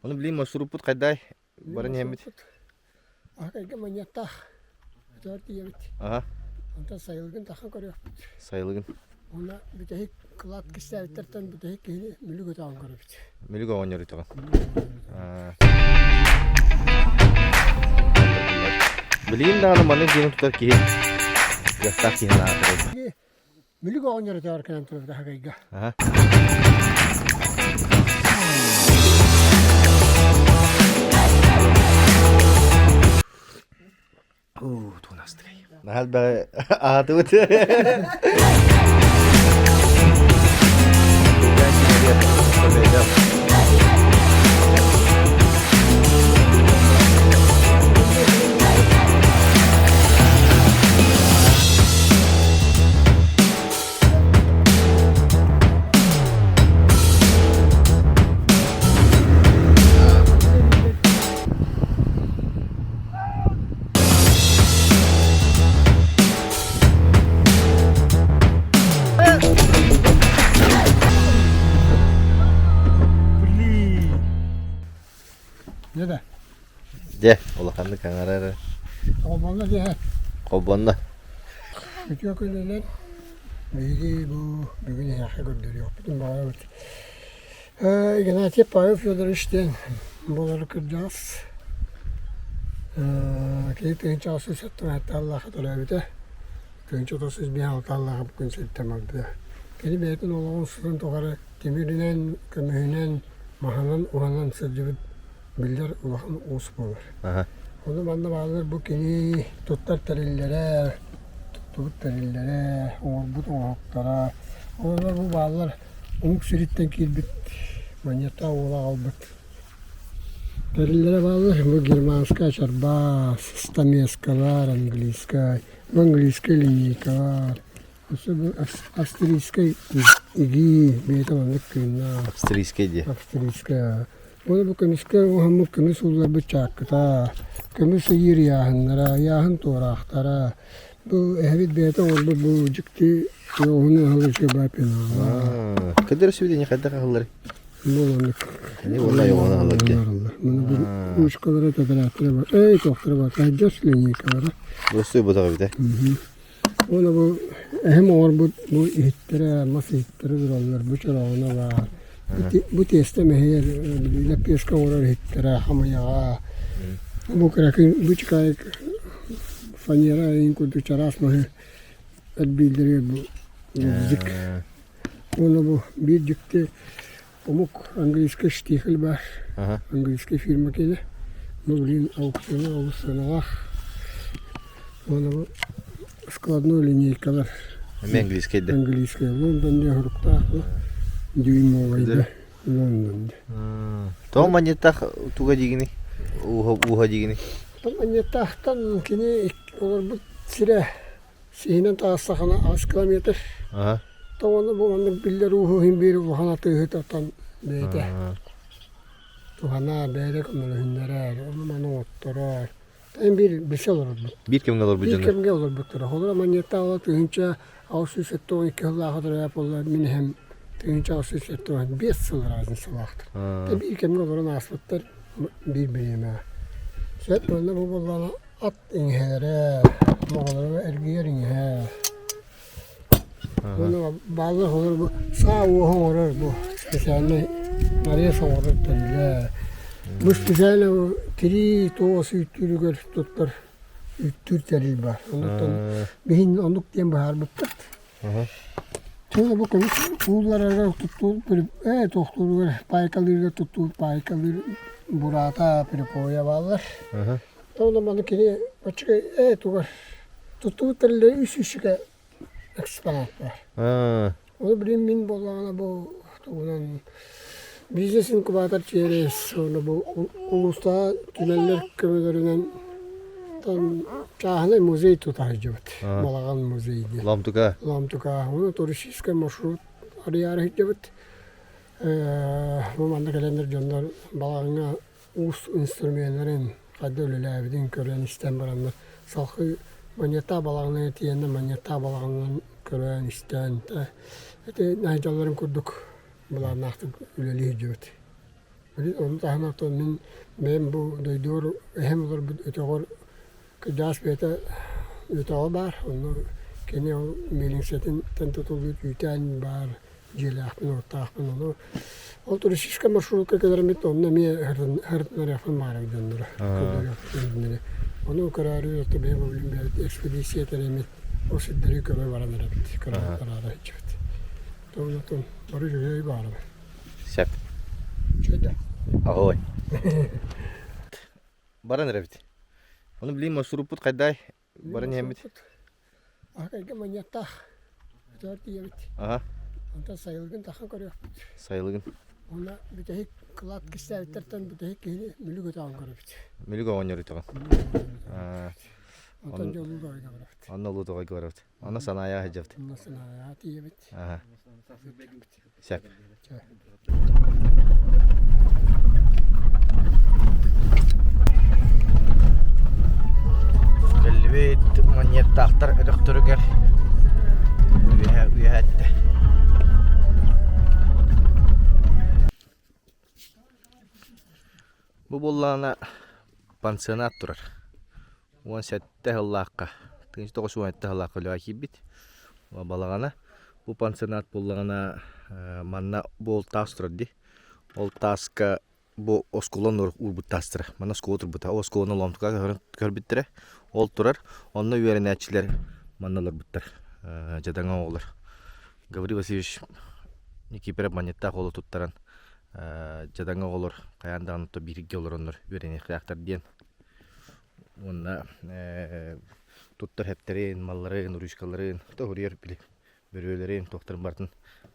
Ону билигин маршруппут хайдай баран иһэммит? Аһакайга манньыаттаах өтөөр тиийэбит. Аха. Онтон сайылыгын тахан көрүөхпүт. Сайылыгын. Уонна бүтэһик кылаат кистээбиттэртэн бүтэһик киһини мүлүк өтөҕүн көрөбүт. Мүлүк оҕонньор өтөҕүн. Билигин даҕаны маннык дьиэни тутар киһи кыахтаах киһи наадалар. Мүлүк оҕонньор өтөҕөр кэлэн турбут Аһагайга. Аха. Уу, туун астыгай. Наһаа элбэҕи аһатыбыт. Дьэ да. Дьэ, улаханнык аҥара эрэ. Холбонно дьэ. Холбонно. Үтүө күнүнэн биһиги бу бүгүн эһиэхэ көрдөрүөхпүтүн баҕарабыт. Игнатий Павел Федорович диэн буолар кырдьаҕас кини тыһыынча 876 аллаахха төрөөбүтэ. Тыһыынча 905 аллааҕа бу күн сиртэн барбыта. Кини бэйэтин олоҕун сытын тухары тимиринэн, көмүһүнэн, маһынан уһанан сылдьыбыт биллэр улахан уус буолар. Ону манна бааллар бу кини туттар тэриллэрэ, туттубут тэриллэрэ, оҥорбут оҥоһуктара. Олор бу бааллар омук сириттэн киирбит манньата уола аҕалбыт тэриллэрэ бааллар. Бу германскай чарбаас, стамескалар, английскай, бу английскай линейкалар, өссө бу австрийскай игии бэйэтэ маннык кыыннаах. Австрийскай дии. Австрийскай. Уонна бу көмүскэ уһаммыт көмүс уулларбыт чааккыта, көмүс ыйыыр ыйааһыннара, ыйааһын туораахтара, Бу эһэбит бэйэтэ оҥорбут бу дьикти уһун аһылычы баар пенала. Кадыр сведения хайдах аһыллар? Бу маннык. Они уонна айоҕун аһыллар дии. Маны бу ручкалара, тетрадтара бар. Эй, туохтара бар. Хайдас линейкалара. Достуй бутаҕа бите. Уонна бу эһэм оҥорбут бу иһиттэрэ, мас иһиттэрэ тураллар. Бу чорооно баар. Бу тиэстэ мэһийэр лэппиэскэ оҥорор иһиттэрэ, хамыйаҕа. Бу кыракый бу чыкаайык фанера эҥин курдук чараас маһы эрбииллэригэр бу дьик. Уонна бу биир дьикти омук английскай штихель баар. Английскай фирма киэнэ. Бу билигин аукциона олус сыаналаах. Уонна бу складной линейкалар. Эмиэ английскай да? Английскай. Лондон диэн суруктаах бу. Дюймовай да. Лондон Тоҕо манньыттаах туга диигиний? Ууһа, ууһа диигиний? Манньыттаахтан кини олорбут сирэ сиһинэн таҕыстахына 8 километр. Тоҕону бу маннык биллэр ууһу иһин биир улахан атыыһыт оттон бэйэтэ туһанаар, бэйэтэ көмөлөһүннэрэр, ону-маны оҥотторор. Эн биир билсэ олорорбут. Биир кэмҥэ олорбут Биир дьоно. кэмҥэ олорбуттара. Холобура Манньыаттааҕы 1872 сыллааҕы төрөөп буолла мин эһэм 1875 сыл разницалаахтар. Биир кэмҥэ олорон ааспыттар биир бириэмэҕэ. Сөп уонна бу буоллаҕына ат иҥэһэлэрэ, моҕолоро эргийэр иҥэһэ. Уонна бааллар олор бу саа уоһа оҥорор бу специальнай нарез оҥорор тэрилэ. Бу специально бу тирии туос үүттүүрүгэр туттар үүттүүр тэрил баар. Оннуктан биһин оннук диэн быһаарбыттар. Чэ бу көмүс уулларарга туттуу ээ туохтууругар паайкалыырга туттуу паайкалыыр бураата припоя бааллар. Онно маны кини оччугай ээ тугар туттубут тэриллэри үс үсүкэ экспонат баар. Ол билин мин буоллаҕына бу тугунан бизнес-инкубатор через уонна бу улуустаа түмэллэр көмөлөрүнэн чааһынай музей тута сылдьыбыт. Балаҕан музей диэн. Ломтука. Ломтука. Уонна туристическай маршрут арыйаары сылдьыбыт. Бу манна кэлэннэр дьоннор балаҕаҥҥа уус инструменнарын хайда үлэлээбитин көрөн-истэн бараннар салгыы Манньыаттаах балаҕанынан тиийэннэр Манньыаттаах балаҕанынан көрөн-истэн ити наһыйдалларын курдук былааннаахтык үлэлии сылдьыбыт. Ону таһынан оттон мин бэйэм бу дойдубар эһэм олорбут өтөҕөр кырдьаҕас бэйэтэ өтөҕө баар. Онно кини ол миэлиҥсэтинтэн тутуллубут үүтээн баар, дьиэлээхпин, уоттаахпын. Ону ол туристическай маршрукка кэлэрмит онно эмиэ һырытынарыахпын баҕарар дьонноро көрдөрүөхпүн. Ону көрөөрү отто бэйэм билим бэйэбит экспедиция тэрийэммит ол сирдэри көрө баран эрэбит, көрө бараары сылдьыбыт. Онтон бары үчүгэй баарым. Сөп. Чөйдө. Аһой. Баран эрэбит. Ону билим маршруппут хайдай баран иһэммит. Акайга манньаттаах өтөөр тиийэбит. Аха. Онтон сайылыгын тахан көрүөхпүт. Сайылыгын. Уонна бүтэһик кылаат кистээбиттэртэн бүтэһик киһини мүлүк өтөҕүн көрөбүт. Мүлүк оҕонньор өтөҕүн. Онтон дьэ улуу тоҕойго барабыт. Онно улуу тоҕойго барабыт. Онно санаайаҕа сылдьабыт. Онно санаайаҕа тиийэбит. Аха. Сөп. Кэллибит манньыаттаахтар өтөхтөрүгэр үөһэ үөһэттэ. Бу буоллаҕына пансионат турар. 17 сыллаахха, 1917 сыллаахха үлэҕэ киирбит балаҕана. Бу пансионат буоллаҕына манна бу ол таас турар дии. Ол тааска бу оскуола уурбут таастара. Манна оскуола турбута. Ол оскуоланы Лоомтука көрбүттэрэ. Ол турар. Онно үөрэнээччилэр манна олорбуттар. Дьадаҥы оҕолор. Гаврил Васильевич Никифоров манньыттаах уолу туттаран дьадаҥы оҕолор хайаан даҕаны бииргэ олороннор үөрэниэхтээхтэр диэн уонна туттар хэптэрин, малларын, ручкаларын, тоһуруйар били бөрүөлэрин, туохтарын барытын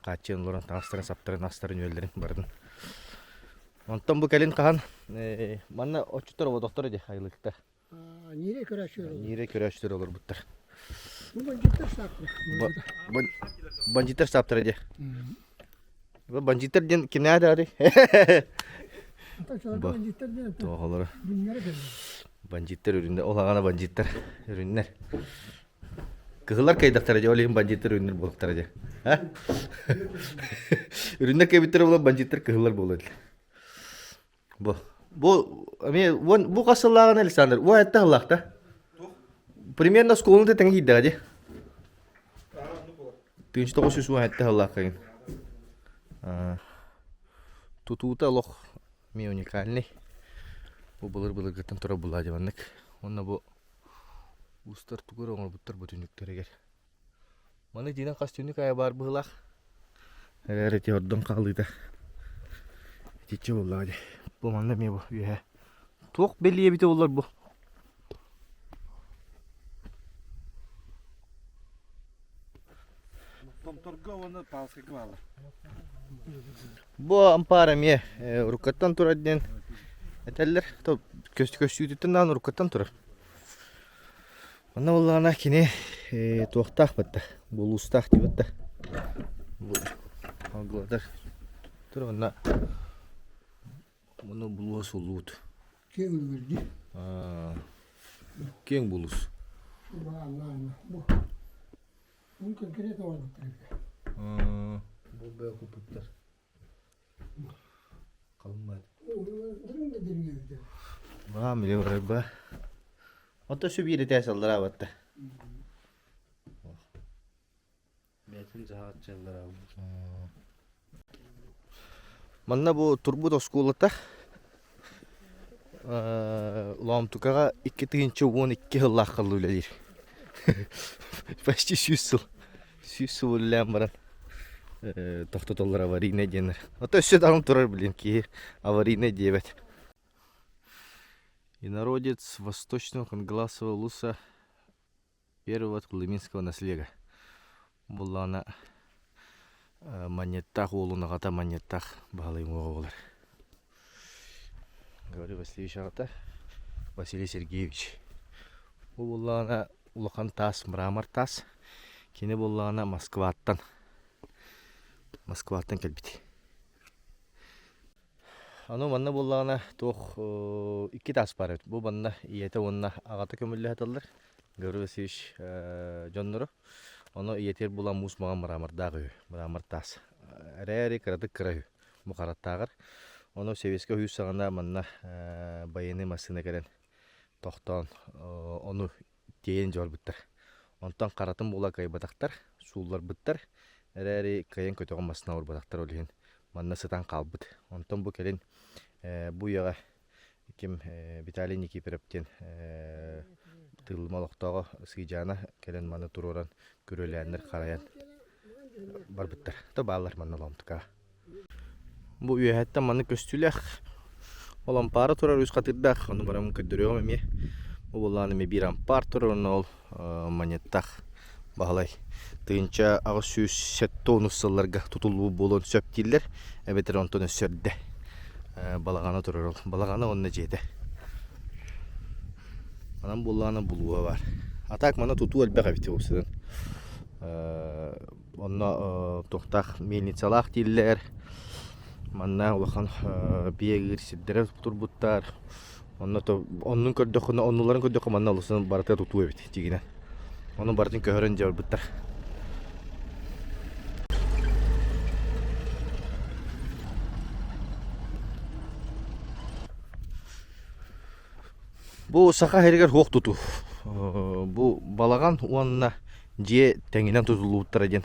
хааччыйан олорон таҥастарын, саптарын, астарын-үөллэрин барытын. Онтон бу кэлин хаһан манна отчуттар оботохтор ди айылыктар. Нире көрөөччүлэр Нире көрөөччүлэр олорбуттар. Бу бандьыттар штабтара. Бандьыттар штабтара дии. Бандьыттар диэн кимнээх даҕаны? Бандьыттар диэн Тоҕолоро. Бандьыттар үрүннэр. Ол аҕана бандьыттар үрүннэр. Кыһыллар кыайдахтара дьэ, ол иһин бандьыттар үрүннэр буолуохтара дьэ. Үрүннэр кыайбыттара буолан бандьыттар кыһыллар буолуо этилэр. Бу бу эмиэ уон бу хас сыллааҕын Александр? Уон этте сыллаах да? Примерно оскуоланы да тэҥэ киирдэҕэ дии. 1917 сыллаахха Тутуута олох эмиэ уникальный. Бу былыр-былыргыттан турар булаа дьабаннык. Уонна бу уустар тугу эрэ оҥорбуттар бу түннүктэригэр. Маны итинэн хас түннүк аайы баар быһыылаах. Эрээр ити ордон хаалыыта. Итиччэ буоллаҕа дии. Бу манна эмиэ бу үөһэ. Туох бэлиэ эбитэ буоллар бу? Томторго уонна Павловскайга бааллар. Бу ампаар эмиэ уруккаттан турар диэн этэллэр. Көстүүтүттэн даҕаны уруккаттан турар. Онно буоллаҕына кини туохтаах батта, булуустаах диэбит да. Алгылатар. Тур онно Ону булуус улуут. Киэҥ үлүгэрдии. Киэҥ булуус. Бу. Бу конкретно оҥорбуттар эбит. Бу бэйэ куппуттар. Баам илэ барарба. Ото сү биир этээс аллараабатта. Бэйэтин дьаһааччы аллараабыт. Манна бу турбут оскуолата Лоомтукаҕа 2012 сыллаахха үлэлиир. Почти 100 сыл. 100 сыл үлэлээн баран тохтотоллор аварийнай диэннэр. Ото өссө даҕаны турар блин киһи аварийнай диэбэт. Инородец Восточного Кангаласового улуса первого Кулыминского наслега. Буллаҕына Манньыттаах уолун аҕата Манньыттаах Баһылай уҥуоҕа буолар. Гаврил Васильевич аҕата Василий Сергеевич. Бу буоллаҕына улахан таас, мрамор таас. Кини буоллаҕына Москваттан Москваттан кэлбит. Аны манна буоллаҕына туох икки таас баар эбит. Бу манна ийэтэ уонна аҕата көмүллэһэ сыталлар. Гаврил Васильевич дьонноро. Ону ийэтигэр булан муус маҥан мрамордаах үһү, мрамор таас. Эрээри кыратык кыра үһү. Бу хараттааҕар. Ону Сэбиэскэй Союз саҕана манна байыаннай массыына кэлэн тохтоон ону тиэйэн дьоһорбуттар. Онтон харатын буола кыайбатахтар, суулларбыттар. Эрээри кыайан көтөҕөн массыына оҥорботохтор ол иһин манна сытан хаалбыт. Онтон бу кэлин бу үйэҕэ ким Виталий Никифоров диэн Тыыллыма олохтооҕо Сыдьаана кэлэн маны туруоран күрүөлээннэр харайан барбыттар. То бааллар манна Лоомтукаҕа. Бу үөһэттэн маннык көстүүлээх ол ампаара турар үс хатырдаах, ону баран көрдөрүөҕүм эмиэ. Бу буоллаҕына эмиэ биир ампаар турар, онно ол монеттаах Баһылай 1870 сылларга тутуллубут буолуон сөп дииллэр, эбэтэр онтон өссө эрдэ балаҕана турар ол. Балаҕана уонна дьиэтэ. Манан буоллаҕына булууһа баар. А так манна тутуу элбэх эбит уопсайынан. Онно туохтаах мельницалаах дииллэр. Манна улахан биэ ыыр сирдэрэ турбуттар. Онно оннун көрдөххүнэ, оннуларын көрдөххө манна олусын барыта тутуу эбит дьигинэн. Ону барытын көһөрөн дьэ барбыттар. Бу саха сиригэр суох тутуу. Бу балаҕан уонна дьиэ тэҥинэн тутуллубуттара диэн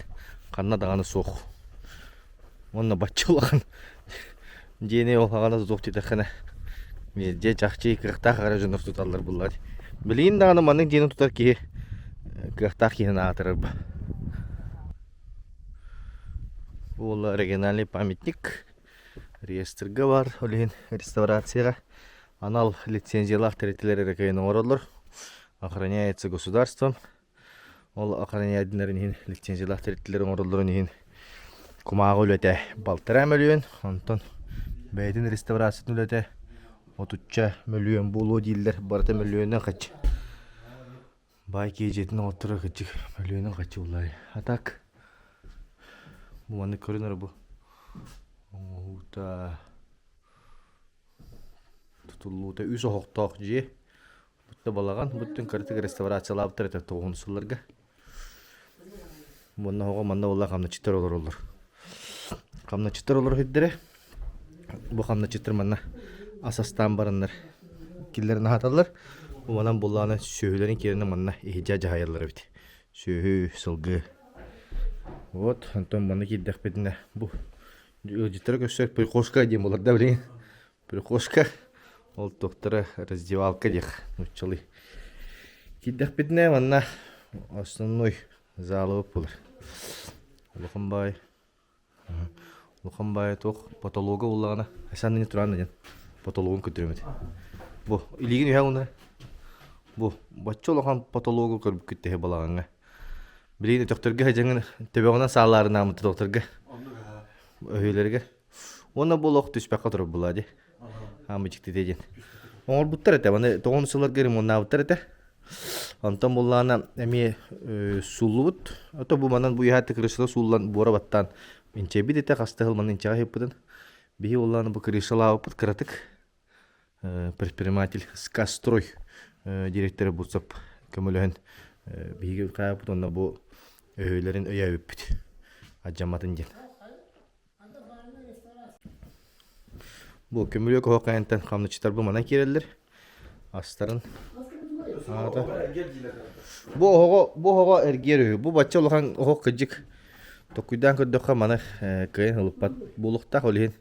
ханна даҕаны суох. Уонна бачча улахан дьиэни ол хаҕана тутуох диэтэххинэ дьиэ чахчы кыахтаах эрэ дьоннор туталлар буоллар. Билигин даҕаны маннык дьиэни тутар киһи кыахтаах киһини аатырар ба. Бу буолла региональный памятник. Реестрга бар, ол иһин реставрацияҕа анал лицензиялаах тэрилтэлэр эрэ кыайан оҥороллор. Охраняется государством. Ол охраняйдынарын иһин лицензиялаах тэрилтэлэр оҥороллорун иһин кумааҕы үлэтэ балтараа мөлүйүөн, онтон бэйэтин реставрациятын үлэтэ отучча мөлүйүөн буолуо дииллэр, барыта мөлүйүөнүнэн хаччы. Баай киһи дьиэтин оҥотторо кырдьык мөлүйүөнүн хаччы буллаай. А так бу маннык көрүнэр бу оҥоһуута тутуллуута үс оһохтоох дьиэ. Бутта балаҕан, буттун кыратык реставрациялаабыттар этэ тоҕуһун сылларга. Уонна оҕо манна буолла хамначчыттар олороллор. Хамначчыттар олорор сирдэрэ. Бу хамначчыттар манна ас астаан бараннар киллэрин аһаталлар. Манан буоллаҕына сүөһүлэрин киирэн манна иһдьэ дьаһайаллар эбит. Сүөһү, сылгы. Вот, онтон манна киирдэхпитинэ бу ыалдьыттары көрсөр прихожка диэн буолар да билигин. Прихожка, ол туохтара раздевалка диэх нууччалыы. Киирдэхпитинэ манна основной залы буолар. Улахан баай улахан баай туох потолога буллаҕына санныны туран диэн потологун көрдөрөмүт. Бу илиигин үһэ уна бу бачча улахан потологу көрбүккүт тэһи балаҕаҥҥа. Билигин өтөхтөргө садьаҥын төбөҕүнэн саалаарынаамыт өтөхтөргө өһүөлэригэр Уонна бу олох түспэххэ турар буолла дии. Аамы дьиктитэ диэн. Оҥорбуттар этэ, маны тоҕон сылларга ремоннаабыттар этэ. Онтон буллаана эмиэ сууллубут. Ото бу манан бу иһаатты крышата сууллан буора баттаан инчэйбит этэ, хаста сыл манан инчэҕэ ыһыппытын. Биһи буллаана бу крышалаабыппыт кыратык. Предприниматель Скастрой директора Бурцев көмөлөһөн биһиги хаайбыт уонна бу өһүөлэрин өйөөбүппүт. Адьамматын диэн. Бу көмүлүөк оһох айантан хамначчыттар бу манан киирэллэр. Астарын аата. Бу оһоҕо бу оһоҕо эргиэр үһү. Бу бачча улахан оһох кырдьык токуйдаан көрдөххө маны кыайан ылыппат буолуохтаах ол иһин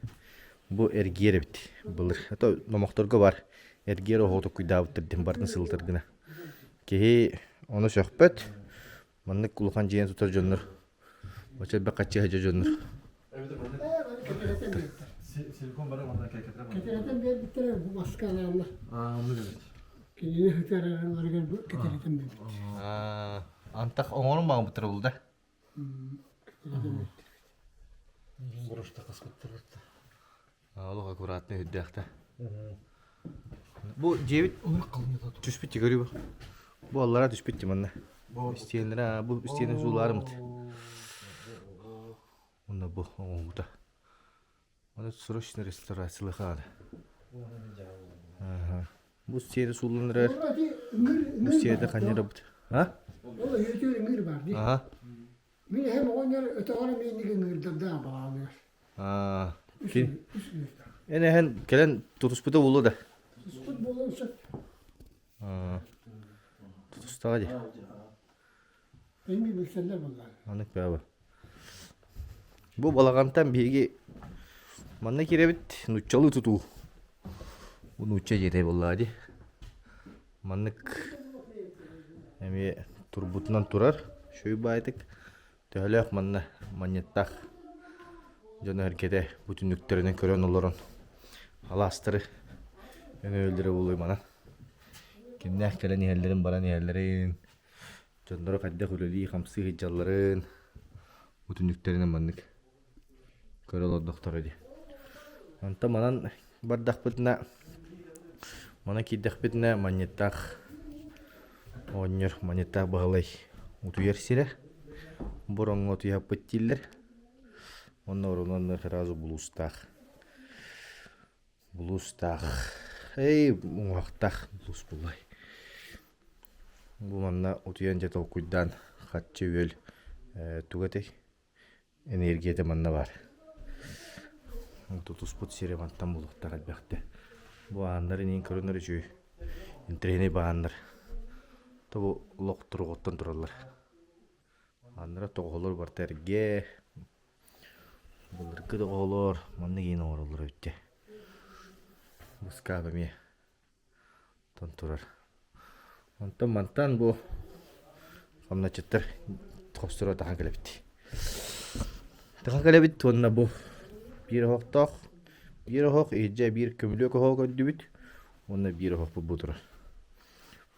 бу эргиэр эбит былыр. Это номохторго бар эргиэр оһоҕу токуйдаабыттар диэн барытын сылытар гына. Киһи ону сөхпөт. Маннык улахан дьиэни тутар дьоннор очо элбэх хаччы сылдьар дьоннор. Силикон бары онно кэкэтэрэ Кэтэрэтэн биэрбиттэрэ бу маска анаанна. Кинини сытыарараларыгар бу кэтэрэтэн биэрбиттэр. Антах оҥорун баҕабыттара булда. Кэтэрэтэн биэрбиттэр. Бурушта хаспыттар Олох аккуратно үрдээх да. Бу дьиэбит түспүт тигэрий бу. Бу аллара түспүт манна. Истиэннэрэ бу истиэнэ суулаарымыт. Онно бу оҥоһуута. Оны срочно реставрациялыха Ага. Бу сиэри сууллан эрэр. Бу сиэри ханньарабыт. А? Ол өйүтүөр ыҥыыр бар дии. Ага. Мин эһэм оҕонньор өтөҕөр эмиэ инник ыҥыырдардаах баҕалыыр. Аа, кин Үс ыҥыырдаах. Эн эһэн кэлэн тутуспута буолуо да? Тутуспут буолуон сөп. Тутустаҕа дии. Эми билсэллэр буоллар. Анык баба. Бу балаҕантан биһиги манна киирэбит нууччалыы тутуу. Бу нуучча дьиэтэ буоллаҕа дии. Маннык эмиэ турбутунан турар. Шөй баайтык. Төһөлөөх манна манньыттаах дьоно-сэргэтэ бу түннүктэринэн көрөн олорон алаастары өҥөйөллөрө буолуой манан. Кимнээх кэлэн иһэллэрин баран иһэллэрин, дьонноро хайдах үлэлии-хамсыы сылдьалларын бу түннүктэринэн маннык көрө олордохторо дии. Онтон манан бардахпытына, манан киирдэхпитинэ манньыттаах оҕонньор Манньыттаах Баһылай утуйар сирэ. Бороҥҥо утуйаппыт дииллэр. Онно оронон сразу булуустаах. Булуустаах. Эй, уҥуохтаах булуус буллай. Бу манна утуйан дьэ толкуйдаан хаччы үөл туга этэй? Энергията манна баар. Тутуспут сирэ мантан булуохтаах элбэхтэ. Бу ааннар иниин көрөнөр үчүгэй. Интэриэһинэй бааннар. Тобу олох туругуттан тураллар. Ааннара тоҕоһолор барыта эргэ. Былыргы тоҕоһолор маннык иин оҥороллор эбит дьэ. Быскаап эмиэ тон турар. Онтон мантан бу хамначчыттар хосторо тахан кэлэбит. Тахан кэлэбит уонна бу биир оһохтоох, биир оһох, иһирдьэ биир көмүлүөк оһоҕу көрдүбүт уонна биир оһохпут бу турар.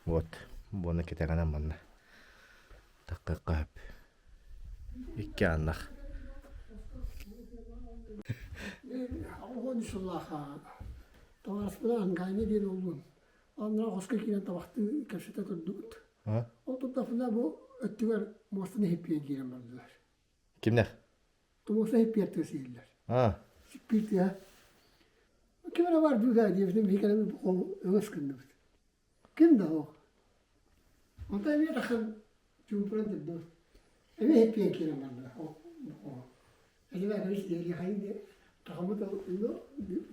Вот, буона кэтэҕинэн манна таххыахха сөп. Икки ааннах. Оҕон сыллаах Табаарыспына Ангайна диэн уолбун аннара хоско киирэн табахтыы кэпсэтэ турдубут. Ол турдахпына бу өттүгэр муостаны иһиппиэн киирэн бардылар. Кимнэх? Муоста иһиппиэр тыас иһиллэр. Сиппиир тыаһа. Ким эрэ бар дуу да диэбитим биһи кэлэн өҥөс гынныбыт. Ким да суох. Онтон эмиэ тахсан чуумпуран турдубут. Эмиэ иһиппиэн киирэн бардылар. Эдибээтэбис диэриэхэйин диэн тахаммыт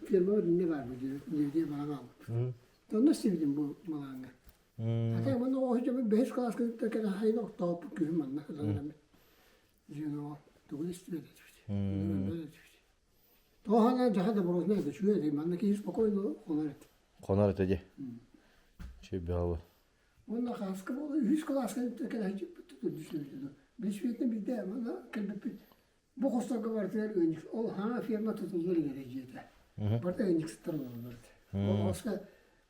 фермабыт иннэ баар бу диэбитигэр баран хаалбыппыт. Онно истибитим бу малааҥҥа. Ата манна оҕо сылдьаммыт бэһис кылааска кытта кэлэн хайын оттооппут күһүн манна сылдьан звеноҕа тугу да истибэт этибит. Этибит. Тоҕо дьаха добротная да үчүгэй этэ манна киһи спокойно хонор этэ. Хонор этэ дии. Үчүгэй бөҕө Уонна хааска буола үһүс кылааска кэлэ сылдьыппыт көрдүсүбүт. Билсибитин билдэ манна кэлбиппит. Бу хосторго барытыгар ыанньык ол хаҥа ферма тутуллар иҥэрэ дьиэтэ. Барыта ыанньыксыттар олороллор этэ. Ол хоско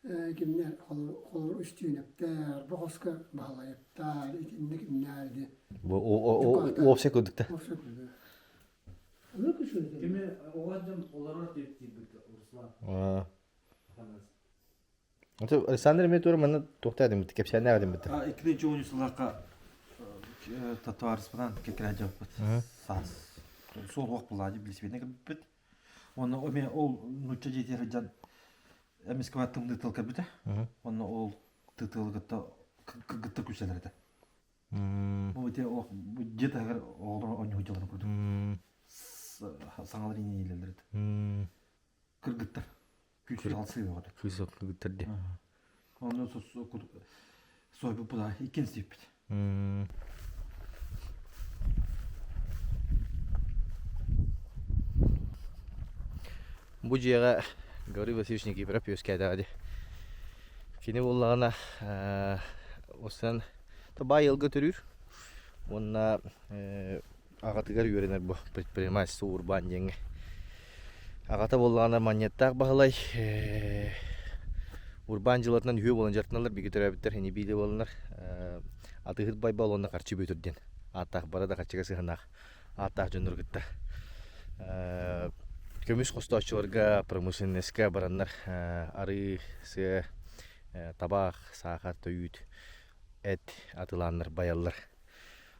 кимнэр холор Үстүүнэптэр, бу хоско Баһылайыптар, итиннэ кимнээр диэн. Бу уопсай курдук да. Уопсай курдук. Кими оҕо дьон олорор диэбит Руслан. Александр эмиэ туора манна туохтаа дэммит, кэпсээннээх дэммит. Иккини чугуню сылларга татуарспынан кэккэлэһэ дьаппыт. Саас суол уох булаадьы билсибитин кэлбиппит. Онно эмиэ ол нуучча дьиэтигэр сылдьан эмискэ тымныы тыл кэлбитэ. Онно ол тытыылы кытта кытта күлсэлэр этэ. Бу ити дьиэ таһыгар оҕолор оонньуу сылдьалларын курдук. Саҥалар иҥиилэлэр этэ. Кыргыттар. Күүс алсыы бөҕөтө. Күүс кыргыттар дии. Онно сойбуппут иккин сиэппит. Бу дьиэҕэ Гаврил Васильевич Никифоров үөскээтэҕэ дии. Кини буоллаҕына осынан баай ыалга төрүүр уонна аҕатыгар үөрэнэр бу предпринимательство урбаан диэҥҥэ. Аҕата буоллаҕына Манньыаттаах Баһылай урбаан дьыалатынан үһүө буолан дьарыктаналлар, бииргэ төрөөбүттэр ини-биилэ буоланнар Атыыһыт Байбал уонна Харчы Бүөтүр диэн ааттаах бары да харчыга сыһыаннаах ааттаах дьоннору кытта көмүс хостооччуларга промышленноска бараннар арыы, сыа, табаах, саахар, төйүүт, эт атыылааннар байаллар.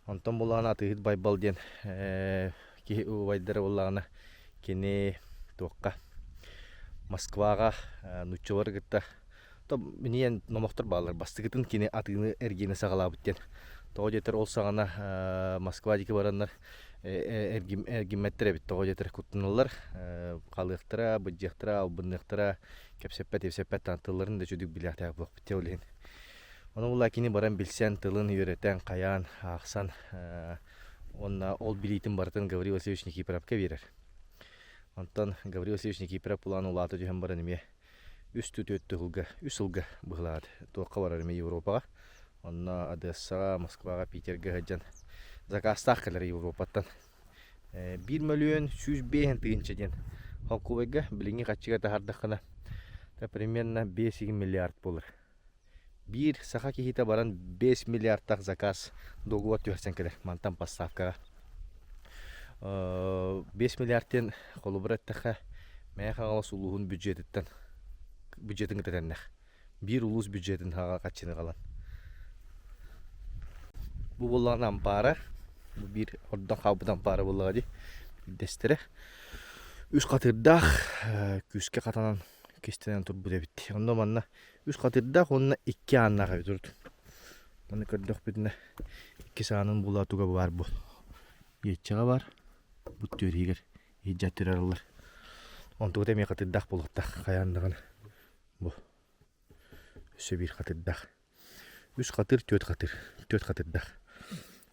Онтон булаҕына Атыыһыт Байбал диэн киһи убайдара буоллаҕына кини туохха Москваҕа нууччалары кытта то миниэн номохтор бааллар бастакытын кини атыыны эргиэни саҕалаабыт диэн. Тоҕо диэтэр ол саҕана Москва диэки бараннар Эргиммэттэр эбит тоҕо диэтэр куттаналлар халыахтара, быдьыахтара, албынныахтара, кэпсэппэт-ипсэппэт тылларын да үчүгдүк билиэхтээх буолуохпут ол иһин. Ону була кини баран билсэн, тылын үөрэтэн, хайаан, аахсан уонна ол билиитин барытын Гаврил Васильевич Никифоровка биэрэр. Онтон Гаврил Васильевич Никифоров булаан улаата түһэн баран эмиэ үс түөрт сылга, үс сылга быһылаат туохха барар эмиэ Европаҕа. Онно Одессаҕа, Москваҕа, Питергэ сылдьан заказтаах кэлэр Европаттан. 1 105 тыһыынча диэн холкуобайга билиҥҥи хаччыга таһаардаххына примерно 5 миллиард буолар. Биир саха киһитэ баран 5 миллиардтаах заказ договор түһэрсэн кэлэр мантан поставкаҕа. 5 миллиард диэн холобур эттэххэ Мэҥэ Хаҥалас улууһун бюджетиттэн бюджетын кытта тэннэх. Биир улуус бюджетин хаҕа хаччыны галан. Бу буоллаҕына ампаара, бу биир ордон хаалбыт ампаара буоллаҕа дии, биирдэстэрэ. Үс хатырдаах күүскэ хатанан кистэнэн турбут эбит. Онно манна үс хатырдаах уонна икки ааннаах эбит урут. Маны көрдөхпүтүнэ иккис аанын була туга баар бу. Иэччэҕэ бар, бу түөрүйүгэр иһирдьэ түһэрэллэр. Онтугут эмиэ хатырдаах буолуохтаах хайаан даҕаны. Бу өссө биир хатырдаах. Үс хатыр, түөрт хатыр, түөрт хатырдаах.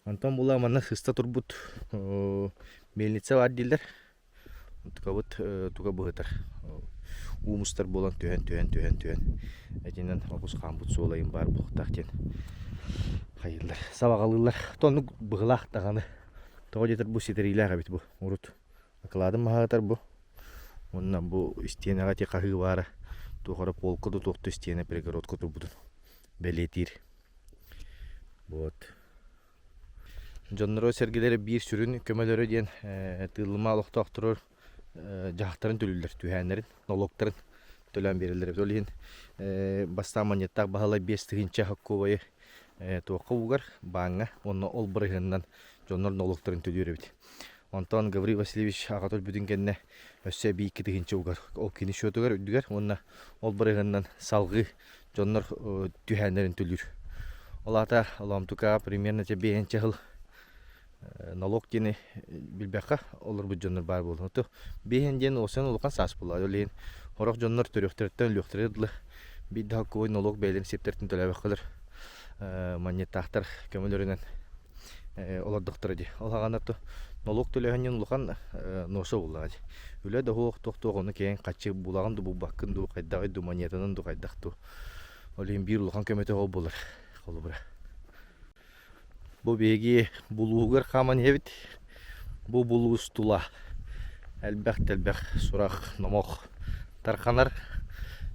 Онтон була манна сыста турбут мельница баар дииллэр. Тукабыт туга быһытар. Уу мустар буолан түһэн, түһэн, түһэн, түһэн итинэн оҕус хаампыт суолайын баар буолуохтаах диэн хайыыллар, сабаҕалыыллар. Оннук быһылаах даҕаны. Тоҕо диэтэр бу ситэриилээх эбит бу урут. Акылаатын маһаатар бу. Уонна бу истиэнэҕэ ити хаһыы баара туох эрэ полка да туох да истиэнэ перегородка турбутун бэлиэтиир. Вот. Дьонноро-сэргэлэрэ биир сүрүн көмөлөрө диэн тыыллыма олохтоохтору дьаһахтарын төлүүллэр, түһээннэрин, нолуоктарын төлөөн биэрэллэр эбит. Ол иһин бастаан Манньыттаах Баһылай 5000 хоккуобайы туохха угар, бааҥҥа уонна ол бырыһыанынан дьоннор нолуоктарын төлүүр эбит. Онтон Гаврил Васильевич аҕата өлбүтүн кэннэ өссө эбии 2000 угар. Ол кини счетугар үрдүгэр уонна ол бырыһыанынан салҕыы дьоннор түһээннэрин төлүүр. Ол аата Олоомтука примерно биэһинчэ сыл налог диэни билбэххэ олорбут дьоннор баар буолан. Ото биэһин диэн уосан улахан саас буолла. Ол иһин сорох дьоннор төрүөхтэриттэн өлүөхтэрэ дылы биир да холкуой налог бэйэлэрин сиэптэртэн төлөөбөххөлөр манньыттаахтар көмөлөрүнэн олордохторо дии. Ол аҕана нолуок төлөөһүн улахан носа буоллаҕа дии. Үлэ да суох, туох-туох ону киэҥ хаччы булаҕын дуу булбаккын дуу, хайдаҕый дуу, монетанан дуу хайдах дуу. Ол иһин биир улахан көмөтө ол буолар холобура. Бу биһиги булууһугар хааман иһэбит. Бу булуус тула элбэх да элбэх сурах, номох тарханар.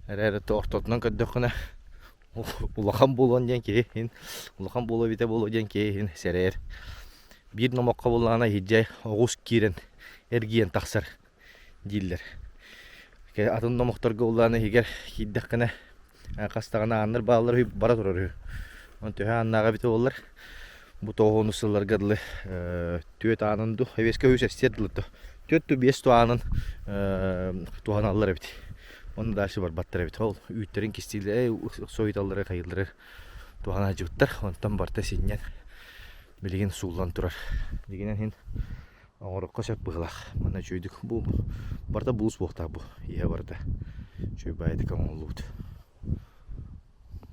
Эрээри ортотунан көрдөххүнэ улахан буолуон диэн киһи иһин улахан буолуо эбитэ буолуо диэн киһи иһин сэрэйэр. Биир номоххо буллаҕына иһирдьэ оҕус киирэн эргийэн тахсар дииллэр. Атын номохторго буллаҕына иһигэр киирдэххинэ хас даҕаны ааннар бааллар үһү бара турар үһү. Онон төһө ааннааҕа эбитэ буоллар бу тоҕуону сылларга дылы түөрт аанын дуу эбиэскэ үһүс эстиэр дылы түөрт дуу биэс дуу аанын туһаналлар эбит. Онно дальше барбаттар эбит. Ол үүттэрин кистииллэр, сойуталлары, хайыыллары туһана сылдьыбыттар. Онтон барыта синньэн билигин сууллан турар. Дигинэн иһин оҥорукка сөп быһыылаах. Манна үчүгэйдик бу барыта булуус буолуохтаах бу иһэ барыта. Үчүгэй баайдык оҥоһуллубут.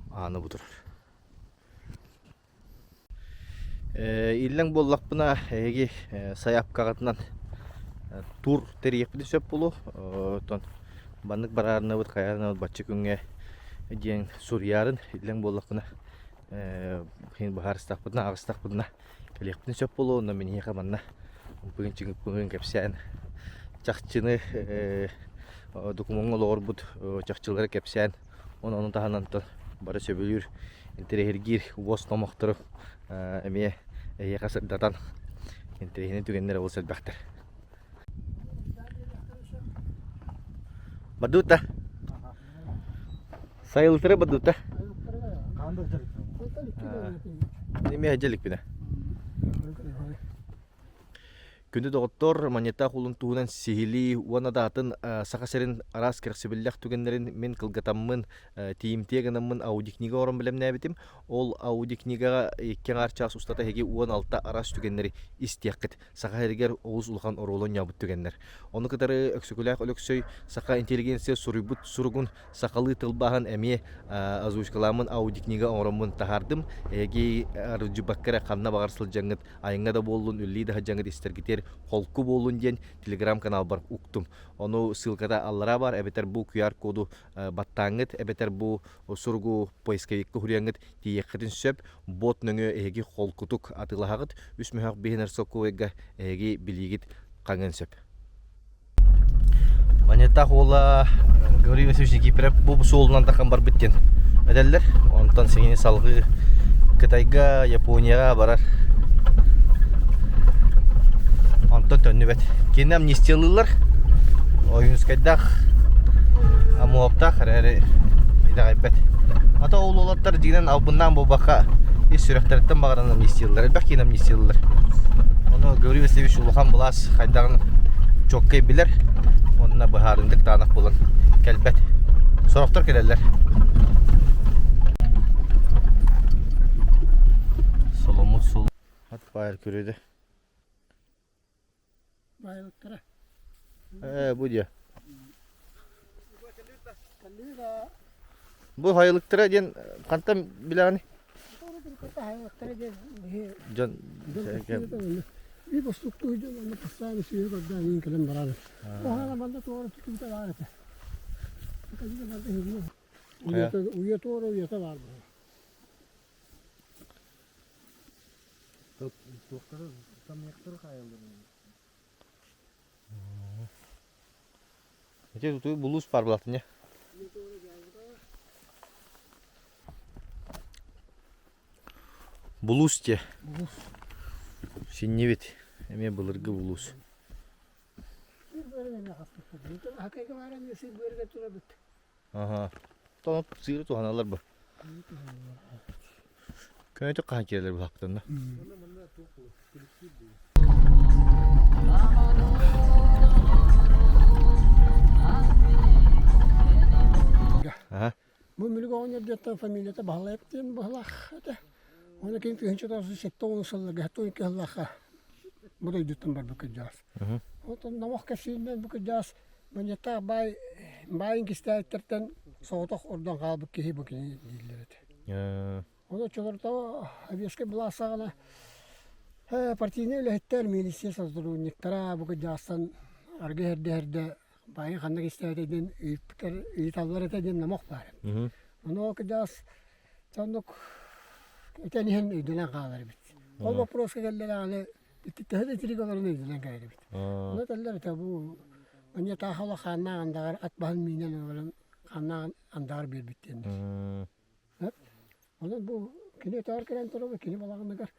Ааны бу турар. Иллэҥ буоллахпына эһиги сайаапкаҕытынан тур тэрийиэхпитин сөп буолуо. Оттон маннык бараарынабыт, хайаарынабыт бачча күҥҥэ диэн суруйаарын иллэҥ буоллахпына быһаарыстахпытына, ааҕыстахпытына кэлиэхпитин сөп буолуо. Онно мин эһиэхэ манна ымпыгын-чыҥыппыгын кэпсээн чахчыны докумуоҥҥа олоҕурбут чахчылары кэпсээн Ону таһынан бары сөбүлүүр, интэриэһиргиир уос номохтору эмиэ эһиэхэ сырдатан интэриэһинэй түгэннэр олус элбэхтэр. Бадута. Сайылтыры бадута. Эмиэ дьэликпинэ. Күндү доҕоттор, Манньыттаах уулун туһунан сиһилии уонна да атын Саха сирин араас кэрэхсэбиллээх түгэннэрин мин кылгатаммын, тиийимтиэ гынаммын аудиокнига оҥорон бэлэмнээбитим. Ол аудиокнигаҕа икки аҥаар чаас устата эһиги 16 араас түгэннэри истиэххит. Саха сиригэр олус улахан оруолу оонньообут түгэннэр. Ону кытары Өксөкүлээх Өлөксөй саха интеллигенция суруйбут суругун сахалыы тылбааһын эмиэ озвучкалааммын аудиокнига оҥороммун таһаардым. Эһиги арылдьыбакка эрэ ханна баҕар сылдьаҥҥыт айаҥҥа да буоллун, үллии да сылдьаҥҥыт истэргитигэр холку буоллун диэн телеграм-каналбар уктум. Ону ссылката аллараа баар, эбэтэр бу QR-коду баттааҥҥыт, эбэтэр бу суругу поисковикка уһуруйаҥҥыт тиийиэххитин сөп. Бот нөҥүө эһиги холкутук атыылаһаҕыт. Үс мөһөөх биһинэр солкуобайга эһиги билиигит хаҥыан сөп. Маньятаах уола Гаврил Васильевич Никифоров бу суолунан тахан барбыт диэн этэллэр. Онтон сиҥини салҕыы Кытайга, Японияҕа барар. Онтон төннүбэт. Кинини амнистиялыыллар. Ойуунускайдаах, Амуоптаах эрээри итэҕэйбэт. Ата ол уолаттар дьиҥинэн албыннаан буолбакка ис сүрэхтэриттэн баҕаран амнистиялыыллар. Элбэх киһини амнистиялыыллар. Ону Гаврил Васильевич улахан былаас хайдаҕын чуоккай билэр уонна быһаарыннык таанах буолан кэлбэт. Сорохтор кэлэллэр. Соломут сул ат баайар күрүөдэ. Баайылыктара. Ээ, бу диэ. Бу хайылыктара диэн хантан билэҕиний? Дьон Би бостуктуу дьон онно постоянно сүүрүк ордоон иин кэлэн барар. Оһана манна туора түкүбүтэ баар этэ. Уйа туора уйата баар буолар. Туохтары тамыйахтары хаайаллар. Ити тутуу булуус баар буолаатын Булуус дьэ. Синньибит. Эмиэ былыргы булуус. Аха. Тоҥот сыыры туһаналлар бу. Көнөтүк хаһан киирэллэр быһаахпытын да. Аха. Бу Мүлүк оҕонньор диэттэн фамилията Баһылайап диэн быһылаах этэ. Уонна кини 1970 сылларга 72 сыллаахха бу дойдуттан барбыт кырдьаҕас. Онтон номох кэпсииринэн бу кырдьаҕас Манньыттаах баай баайын кистээбиттэртэн соҕотох ордон хаалбыт киһи бу кини дииллэр этэ. Ону оччолорто Советскай былаас саҕана партийнай үлэһиттэр, милиция сотрудниктара бу кырдьаҕастан аргы иһэрдэ-иһэрдэ баайын ханна кистээбитэ диэн ыйыппыттар, ыйыталлар этэ диэн номох баар. Ону ол кырдьаҕас соннук этэн иһэн өйдөнөн хаалар эбит. Ол боппуруоска кэллэ даҕаны төһө да итирик олорон өйдөнөн кэлэр эбит. Ону этэллэр этэ бу манньа таах хааннаах андаҕар ат баһын миинэн олорон хааннаах андаҕар биэрбит диэннэр. Онон бу кини өтөҕөр кэлэн турабыт, кини балаҕаныгар.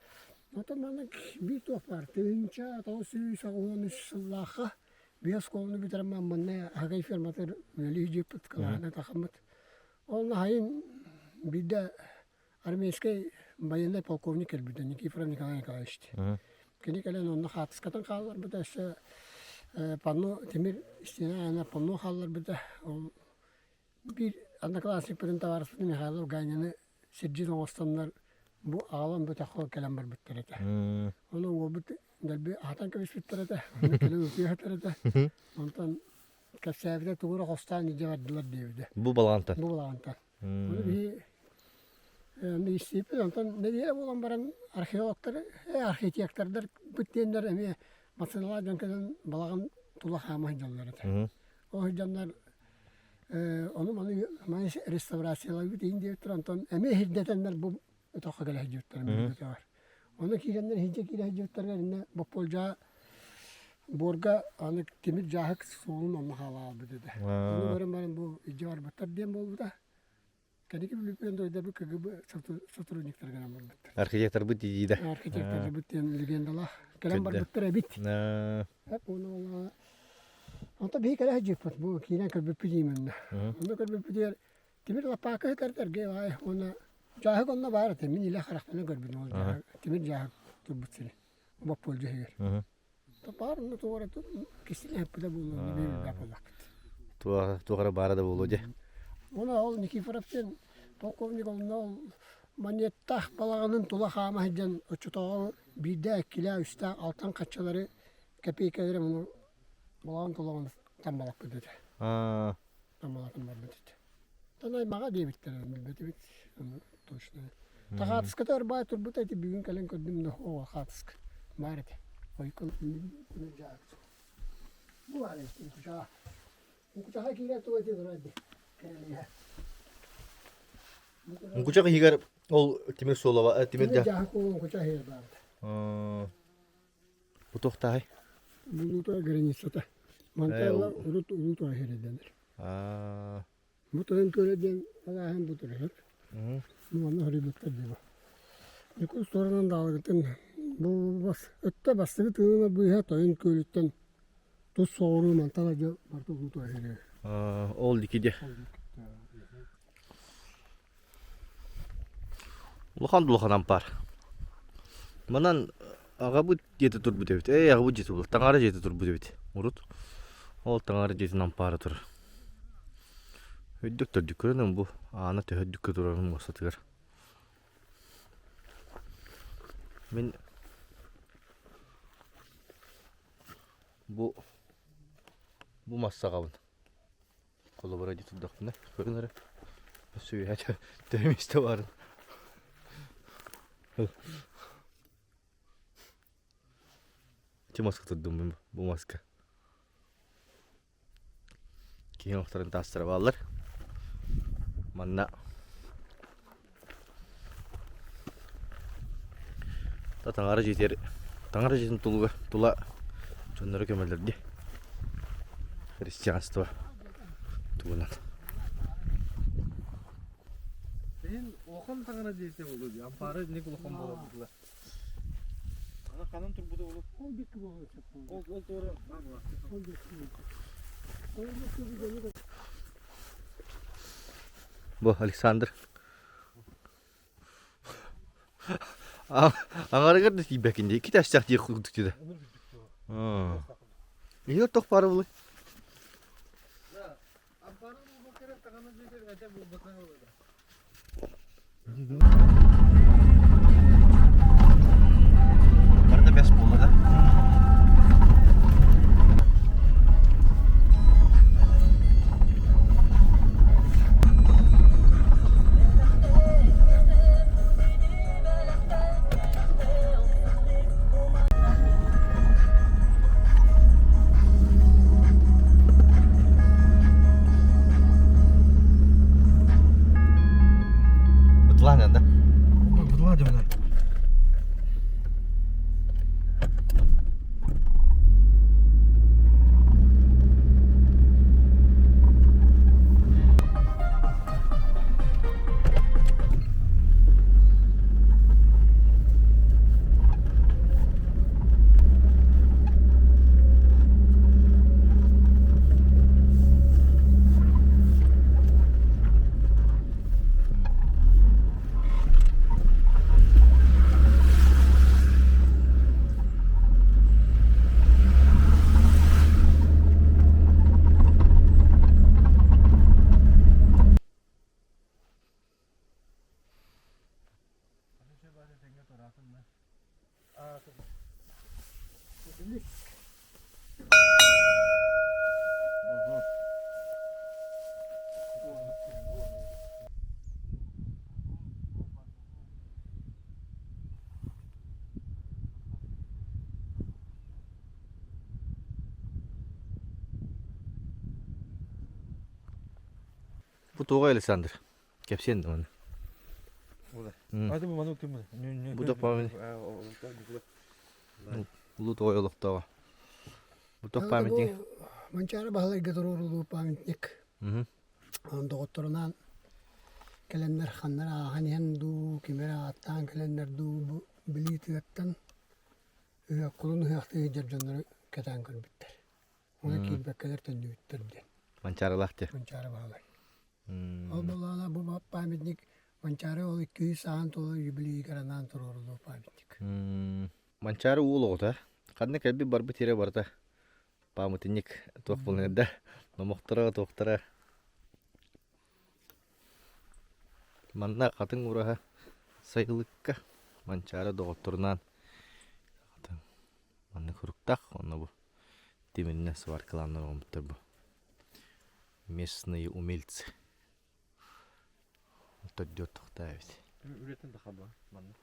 Онтон манна биир туох баар, 1983 сыллаахха биэс оскуоланы бүтэрэн манна Аһагай ферматыгар үлэлии сылдьыппыт, кылааһынан тахаммыт. Ол аһайын биирдэ армейскай военный полковник кэлбитэ Никифоров Николай Николаевич. Кини кэлэн онно хаартыскатын хаалларбыта, өссө панно тимир стена аана панно хаалларбыта. Ол Биир одноклассникпытын табаарыспытын Михайлов Ганяны сирдьит оҥостоннор бу аҕалан бөтөххө кэлэн барбыттар этэ. Ону уолбут дэлби аһатан кэбиспиттэр этэ, онно кэлэн утуйа сытар этэ. Онтон кэпсээбитэ тугу эрэ хостоон илдьэ бардылар диэбитэ. Бу балаҕантан? Бу балаҕантан. Ону биһи истииппит, онтон нэдиэлэ буолан баран археологтар, архитектордар быт диэннэр эмиэ массыыналаах дьон кэлэн балаҕан тула хаама сылдьаллар этэ. Ол сылдьаннар Ону маны маны реставрациялаабыт иһин диэбиттэр, онтон эмиэ иһирдэтэннэр бу өтөххө кэлэ сылдьыбыттар өтөҕөр. Ону киирэннэр иһирдьэ киирэ сылдьыбыттарыгар иннэ боппуолдьаҕа буорга аны тимир дьааһык суолун онно хаалаабыт этэ. Ону көрөн баран бу илдьэ барбыттар диэн буолбута. Кэнники бүлүүппүн дойдубут КГБ сотрудниктара гынан барбыттар. Архитекторбыт дии да. Архитекторбыт диэн легендалаах кэлэн барбыттар эбит. Уонна Онто биһи кэлэ сылдьыппыт бу киирэн көрбүппүт именно. Онно көрбүппүтүгэр тимир лаппаакы сытар эргэ баай уонна дьааһык онно баар этэ мин илэ харахпынан көрбүтүм ол дьааһык тимир дьааһык турбут сири боппуолдьа иһигэр. Баар онно туох эрэ кистэлэһиппитэ буолуо билбэт буоллахпыт. Туох эрэ баара да буолуо дии. Уонна ол Никифоров диэн полковник онно ол монеттаах балаҕанын тула хаама сылдьан оччотооҕу биирдэ иккилээх үстээх алтан хаччалары кэпиэйкэлэри ону балаҕан тулаҕын таммалаппыт этэ. Таммалатан барбыт этэ. Танаймаҕа диэбиттэрэ билбэтибит точно. Хаатыската өр баай турбута ити бүгүн кэлэн көрдүм да оо хаатыска баар этэ. Ойкон бу баар эбит кучаҕа. Кучаҕа киирэ туга ити турар ди. Кэрэлиһэ. Кучах иһигэр ол тимир суолаба тимир дьаһык ол кучах иһигэр баар этэ. Бу туохтааһый? Булуута границата. Мантан урут улуу туһа Аа. Бу тойон күөлэ диэн алааһын бу турар. Манна хоруйбуттар дии бу. Ньукуус туоранан даалыгытын бу бас өттө бастакы тыынына быыһа тойон күөлүттэн тус соҕуруу мантан дьэ барыта улуу туһа Ол дикиде. Улахан улахан ампаар. Манан аҕабыт дьиэтэ турбут эбит. Ээ аҕабыт дьиэтэ буолар. Таҥара дьиэтэ турбут эбит. Урут. Ол таҥара дьиэтин ампаара турар. Үрдүк төрдүк көрөнөн бу аана төһө үрдүккэ турарын муостатыгар. Мин бу бу мас саҕабын. Холобура дии турдахпына көрүн эрэ сүөһэ төһө миэстэ баарын. Ити маска турдум бу маска. Киһи охторун таастара бааллар. Манна Таҥара дьиэтигэр Таҥара дьиэтин тулуга тула дьонноро көмөлөрдө. Христианство тугунан. Иһин улахан таҥара дьиэтэ буолуо дии. Ампаара итинник улахан буолар буолла. Ана ханан турбута буолуо? Ол бикки буолуо Ол ол туора Ол бикки. Ол бикки Бу Александр Аҥарыгар да тиийбэккин дии, икки тэстээх диэх курдук дии. Иһигэр туох баара буолуой? Барыта бэс буолла да? Бытылаан да? Бытылаа дьоно. Бу туоҕа Александр? Кэпсиэн да маны. Бу да память. Улуу тоҕой олохтооҕо. Бу туох памятник? Манчаары Баһылайга туруорулуу памятник. Доҕотторунаан кэлэннэр ханна ааһан иһэн дуу, ким эрэ ааттаан кэлэннэр дуу бу Билии тыаттан кулун ыһыахтыы сылдьар дьоннору кэтээн көрбүттэр. Ону киирбэккэлэр төннүбүттэр диэн. Манчаарылаах дии. Манчаары Баһылай. Ол буоллаҕына бу памятник Манчаары ол 200 сааһын туола юбилейыгар анаан туруоруллубут памятник. Манчаары уол оҕото. Ханна кэлбит барбыт сирэ барыта пааматынньык туох буолан да номохторо туохтара Манна хатыҥ ураһа сайылыкка Манчаары доҕотторунаан маннык суруктаах онно бу тимиринэн сваркалааннар оҥорбуттар бу местные умельцы төрдүө тохтоо эбит Үлэтин да хаба манна.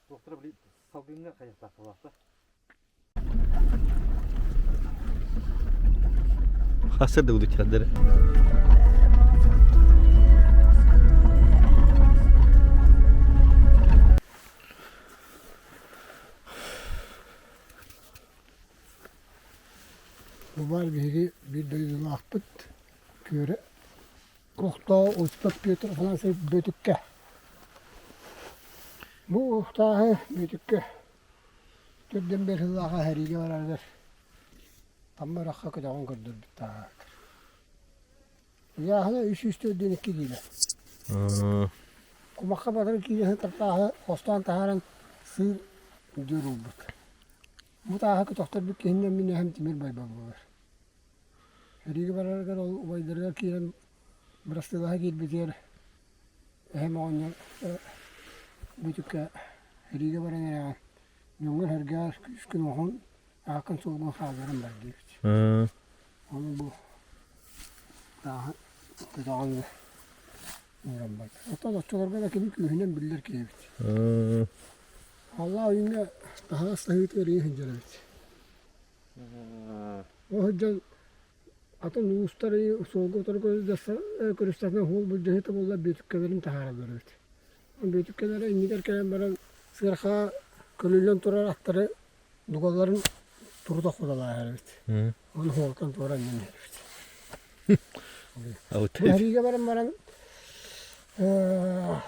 Туохтара били салгыҥҥа хайахтаах буолаахта. Хасыр да удучардары. Бу баар биһиги биир дойдулаахпыт Күөрэ Олохтоох Осипов Петр Афанасьевич Бүөтүккэ. Бу тааһы Бүөтүккэ Төрдүн биир сыллааҕы сэриигэ барарыгар Тамма үрэххэ көтөҕөн көрдөрбүт тааһыгар. Ыйааһына 342 киилэ. Кумахха батары киирэ сытар тааһы хостоон таһааран сыыр дьүр ылбыт. Бу тааһы көтөхтөрбүт киһиннэн мин эһэм Тимир Байбал буолар. Сэриигэ барарыгар ол убайдарыгар киирэн бырастыылаһа киирбитигэр Эһэм оҕонньор Бүөтүккэ сэриигэ баран эрэҕин, дьоҥҥор-сэргэҕэр күүскүн-уоҕун, ааккын-суолгун хаалларан бар диэбит. Ону бу тааһы көтөҕөн ууран барда. Оттон оччолорго да кини күүһүнэн биллэр киһи эбит. Аллаа ойууҥҥа таһаҕас таһыытыгар ийэ сылдьар эбит. Ол сылдьан Атын уустар суолга утары көрүстэххэ уол былдьаһыыта буолла бүөтүккэлэрин таһаараллар эбит. Бүөтүккэлэрэ иннигэр кэлэн баран сыарҕаҕа көлүллэн турар аттары дугаларын турута охсуталааһар эбит. Ону суолтан туора анньан иһэр эбит. Бу сэриигэ баран баран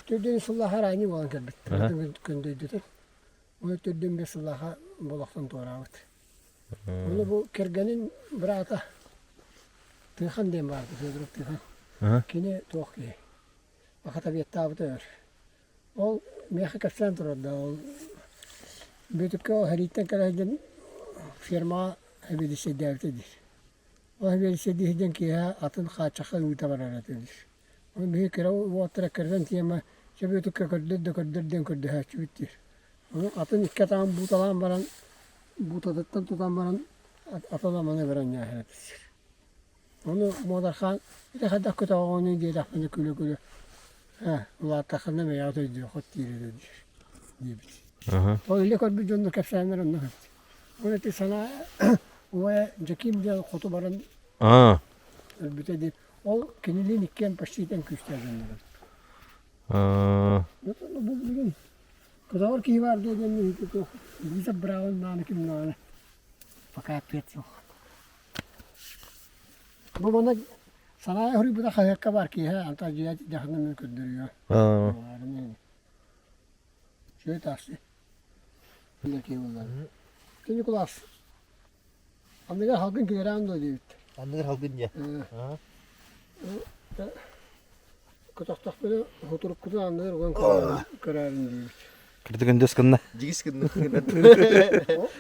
төрдүн сыллааха ранний буолан кэлбит. Көндөйдөтөн. Оны төрдүн бес сыллааха болохтон туораабыт. Ону бу кэргэнин быраата Тыхан диэн баарда, Федоров Тыхан. Кини туох киһи, Ахатабиаттаабыта өр. Ол миэхэ кэпсээн турар да, ол Бүөтүккэ ол сэрииттэн кэлэ сылдьан фермаҕа сэбиэдиссэйдээбитэ диир. Ол сэбиэдиссэйдии сылдьан киэһэ атын хааччахха ыыта барар этэ диир. Ону биһиги кыра уолаттар эккирэтэн тиэмэ чэ Бүөтүккэ көрдөр да көрдөр диэн көрдөһөөччүбүт диир. Ону атын икки атаҕын бууталаан баран буутатыттан тутан баран аталаманы баран ньааһыра түсүр. Ону Муодархаан ити хайдах көтөҕөҕүнүй диэтэхпинэ күлэ-күлэ ээ улааттаххына бэйэҕит өйдүөххүт диир этэ диир диэбит. Ол илэ көрбүт дьоннор кэпсээннэр оннук эбит. Ол ити санаа убайа Дьэкиим диэн хоту баран өлбүтэ диэн ол кинилиин иккиэн почти тэҥ күүстээх дьоннор эбит. Бу билигин Көтөҕөр киһи баар дуо диэн Лиза быраабын мааны ким даҕаны пока ответ суох. Бу манна санаа хоруйбута хаһыакка баар киэһэ антон дьиэ дьахына мин көрдөрүө. Үчүгэй тахсы. Киһи буоллар. Кини кулаас. Анныгар халгын килэрээн дуо диэбиттэр. Анныгар халгын дьэ. Көтөхтөхпүнэ хутуруккутун анныгар уган көрөөрүн диэбит. Кырдык өндөс гынна. Дьигис гынна.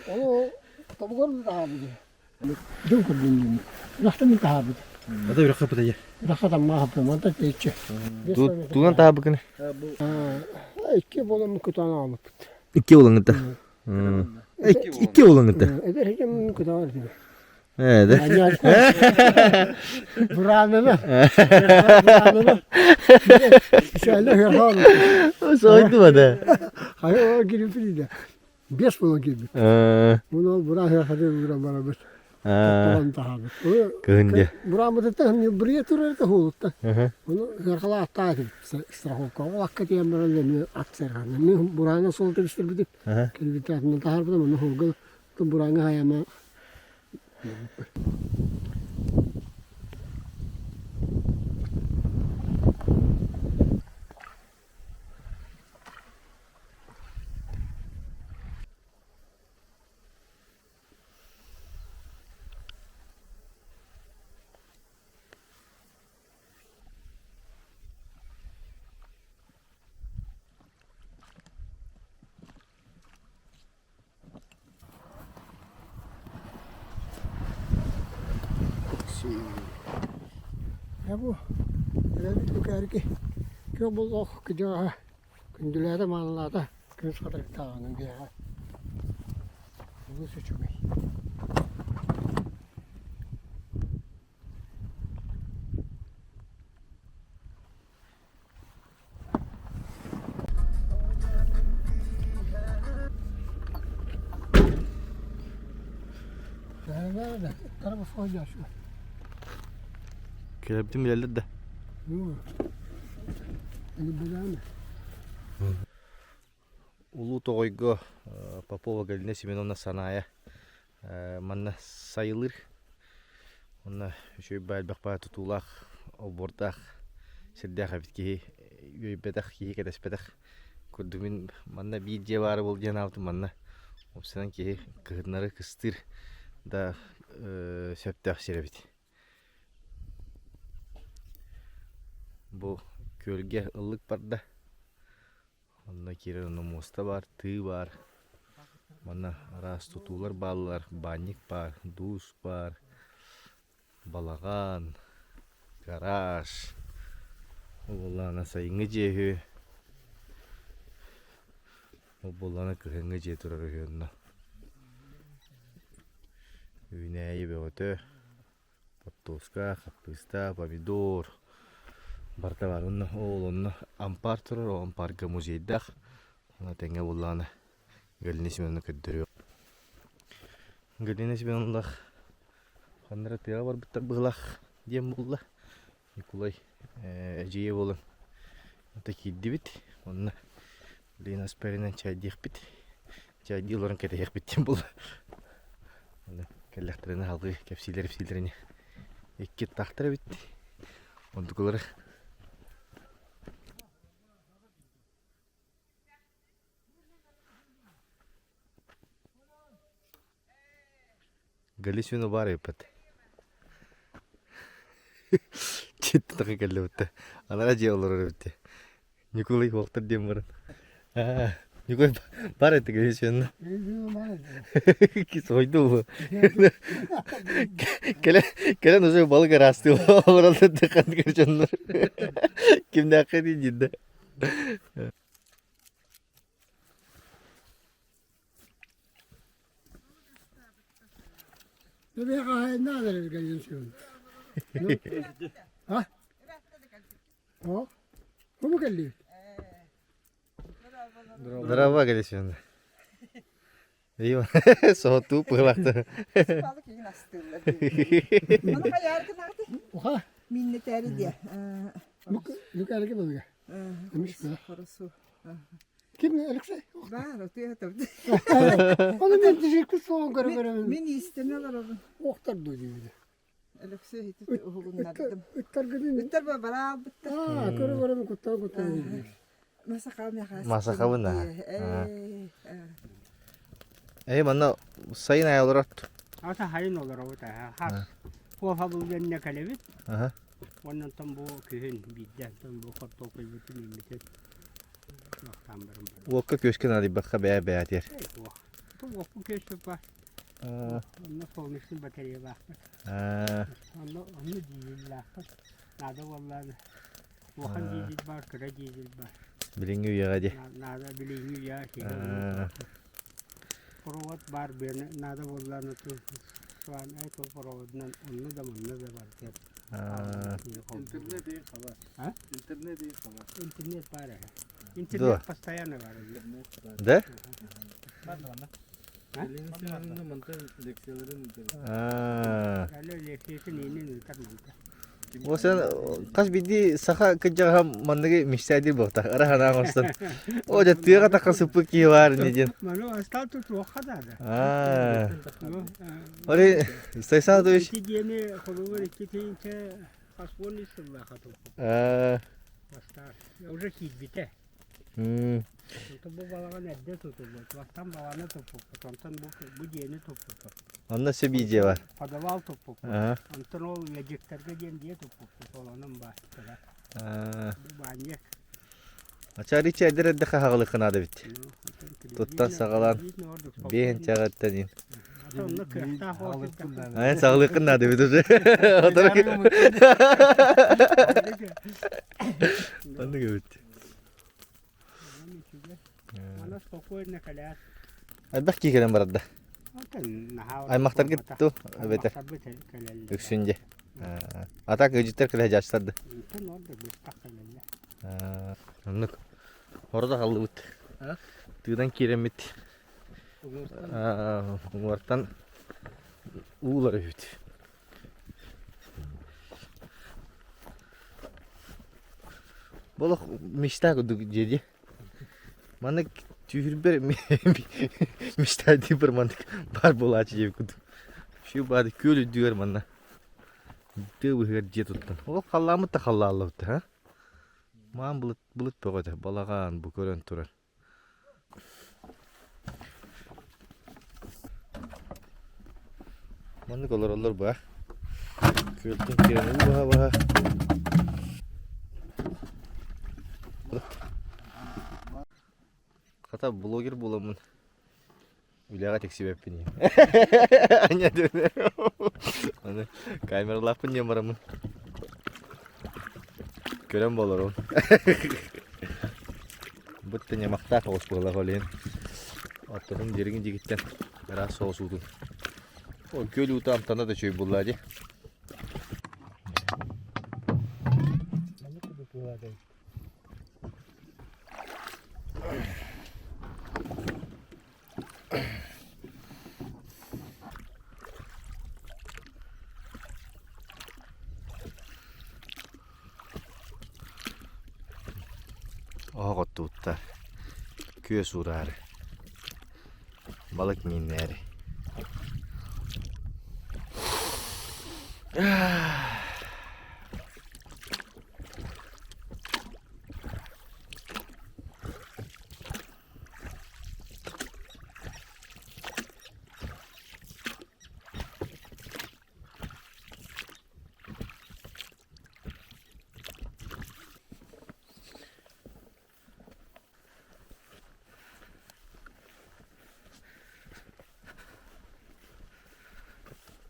Ол тобугар да таһаарбыт. Дьон көрдүн диэн. Үрэхтэн мин таһаарбыт. Ата үрэххэ пытайа. Үрэххэ таммаа хаппын, мантан тэйиччи. Туган таһаарбыкын? Икки буолан көтөөн аҕалбыппыт. Икки буолан Икки буолан Эдэр хитим көтөҕөр этим. Ээ да. Бураанана. Бураанана. Şöyle hırhan. Soydu да. Hayır o girip değil. Бес буолан киирбит. Bunu буран хырхады буран барабыт. Тоттоҕон таһаабыт. Кыһын дьэ. Бурааммытыттан бырыйа турар да хуолутта. Ону сыархала аттаах этим страховка. Ол акка тиийэн баран эмиэ ат сыархана. Мин бураана суол кэбистэрбитим. Кэлбитэ атынан таһаарбытым, ону хуолга бурааҥҥа хайама Бу үлэбит Лүкээрки күөх боллох кыдьаҕаһа күндүлээтэ маанылаата күнүс хатырыктааҕынан биһиэхэ олус үчүгэй. Кэлэбитин билэллэр да. Улуу Тоҕойго Попова Галина Семеновна Санаайа манна сайылыыр. Онно үчүгэй баай элбэх баай тутуулаах, олбуордаах сирдээх эбит киһи үөйбэтэх, киһи кэтэспэтэх курдук мин манна биир дьиэ баара буол диэн аабытым манна уопсайынан киһи кыһыннары кыстыыр да сөптөөх сир эбит. Бу күөлгэ ыллык барда. Онно киирэр онно муоста баар, тыы баар. Манна араас тутуулар бааллар, баанньык баар, душ баар, балаҕан, гараж. Ол буоллаҕына сайыҥҥы дьиэ үһү. Ол буоллаҕына кыһыҥҥы дьиэ турар үһү онно. Үүнээйи бөҕөтө. Хортуоска, хаппыыста, помидор барыта баар. Онно ол онно ампаар турар, ол ампаарга музейдаах. Онно тэҥҥэ буоллаҕына Галина Семеновна көрдөрүө. Галина Семеновналаах ханна эрэ тыаҕа барбыттар быһыылаах диэн буолла. Ньукулай эдьиийэ буолан ата киирдибит. Онно Лена Аспаринан чайдиэхпит. Чайдии олорон кэтэһиэхпит диэн буолла. Аны кэллэхтэринэ салгыы кэпсиилэр-ипсиилэр икки аттаахтар эбит. Онтукалары Галисвину баар эбиппит. Читтаха кэллибит. Анара дьиэ олорор эбит. Ньукулай уолтар диэн баран. Ньукулай бар этэ Галисвина. Сойду бу. Кэлэн кэлэн уже балык ыраастыы олороллор да дьоннор. Кимнээххэ дии да. А? О, кому кэллибит? Здорово, Галисина. Соһутуу пыһылахты. Уха. Миннетери диye. Нүкәрге балыга. Ким Алексей? Бар, отуя табды. Оны мен тижекки соғын көрө көрөмүн. Мен истене олоробун. Охтар ду дейди. Алексей ити уһугуннардым. Ыттар гынын. Ыттар ба бара албыттар. Аа, көрө көрөмүн куттан куттан дейди. Масахабын яхас. Масахабын аа. Э, манна сайын ай олорот. Ата хайын олоробут аа. Хас. Хуофа булгенне кэлэбит. Аха. Оннонтон бу күһүн биирдэ онтон бу хортуоппуйбутун үүммүтүн туохтаан баран баран. Уокка күөскэ наадыйбакка бэйэ бэйэтигэр. Суох. Уоппу күөс бар. Онно солнечный батареялаахпыт. Онно онно дизеллаахпыт. Наада буоллаҕына улахан дизель бар, кыра дизель бар. Билиҥҥи үйэҕэ дии. Наада билиҥҥи үйэҕэ киһи Провод баар быаны наада буоллаҕына ай тыл проводунан онно да манна да барытыгар Интернет и хабар. А? Интернет и хабар. Интернет баар эһэ. Интернет постоянно баар. Да? Ленин мантан лекцияларын интернет. Әле лекциятын иинин ыытар манта. Ол сен хас биирдии саха кырдьаҕаһа манныгы мечтайдыыр буолтах ыра санаан оҥостон оо дьэ тыаҕа тахха сыппыт киһи баар ини диэн Маны астаал тутуохха наада. Аа. Ори Сайсан Анатольевич Ити диэни холобур икки тыһыынча хас уон үс сыллаахха туппут. Бастаан уже киирбитэ. Онтон бу балаҕан эрдэ тутуллубут. Бастаан балаҕаны туппуппут, онтон бу, бу дьиэни туппуппут. Онно сөп дьиэ бар. Подвал туппуппут. Онтон ол ыалдьыттарга диэн дьиэ туппуппут. Ол онон баастара. Бу баанньык. Ачари чайдар эрдэ хаһаҕалыхха наада эбит. Туттан саҕалаан биэһин чаҕыттан ин. Онно кыахтаах буолбут. Ай саҕалыаххын наада эбит уже. Оннук эбит. Аны спокойно кэлээт. Элбэх киһи кэлэн барарда. Аймахтаргыт ту эбэтэр үксүн дьэ. А так ыдьыттар кэлэ дьаачтар да. Оннук. Хорда халлыбыт. Тыынан киирэммит. Уҥуортан уулар үһүт. Болох мечта курдук дьиэ дии. Маннык түүһүрбэр мечта диир маннык баар буолааччы диэбит курдук. Үчүгэй баады күөл үрдүгэр манна тыа быыһыгар дьиэ туттан. Ол халлааммыт да халлааллабыт да, Маан былыт былыт бөҕөтө балаҕан бу көрөн турар. Маннык олороллор баа. Күөлтэн киирэн уу баһа-баһа. Хата блогер буоламмын үлэҕэ тиксибэппин Аны камералаахпын диэн бараммын көрөн болорум. Бытта ньамахтаах оҕус буоллах ол иһин. Оттотун дириҥ дьигиттэн ыраас соҕус уутун. Ол күөл уута амтана да үчүгэй буолла дии. Оһох оттубуттар, күөс уураары, балык мииннээри.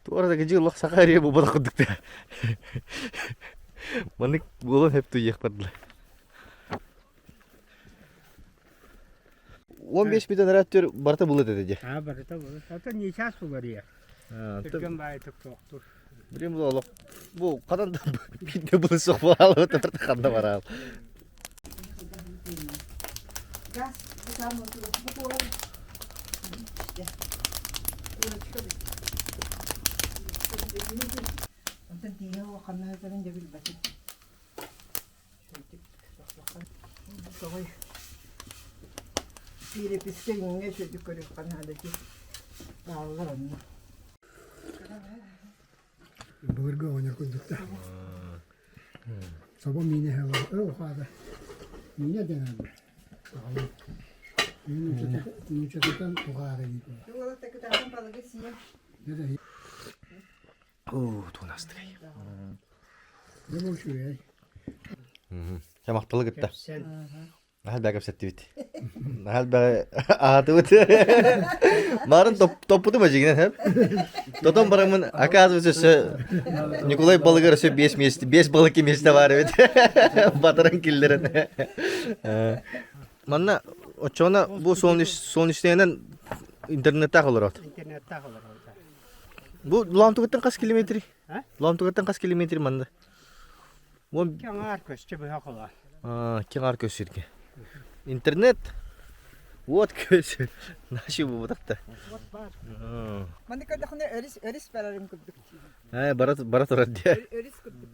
Туора да олох саха эрэ буолбатах курдук да. Маннык буолан сөп туйах бардылар. 15 бүтэн ырааттыр барыта булат этэ дии. Аа барыта булат. Ата несчас булар Түргэн баайытык туохтур. Билим бу олох бу хадан да биирдэ булан суох буолаалыбыт барыта ханна бараал. Газ бу буолан Онтон тииһэ ханна сытарын дьэ билбэтим. Тоҕой Переписка иҥҥэ үчүгүйдүк көрүөххэ наада дии. Бааллар онно. Былыргы оҕонньор курдук да. Собо миинэ хаада. Миинэ дэнэр. Нууччатыттан ухаара диир. Уолаттар кытаатан балыгы сиэ. Оо, туунастыгай. Дьэ бу үчүгэй. Чамахталы кытта. Наһаа элбэх кэпсэттибит. Наһаа элбэҕи аһаатыбыт. Марын топпутум эдьигинэн хэп. Тотон бараммын, оказывается, өссө Николай балыгар өссө биэс миэстэ, биэс балык миэстэ баар эбит. Батаран киллэрэн. Манна оччоҕуна бу солнечныйынан интернеттаах олорот. Интернеттаах олорот. Бу Лаамтугаттан хас километр? Лаамтугаттан хас километр манна? Киҥаар көстө быһа холоон. Киҥаар көс сиргэ. Интернет вот көс. Наши буботахта. Вот бар. Манна көрдөхүнэ өрүс өрүс барарым курдук. Э, бара бара турар дии. Өрүс курдук.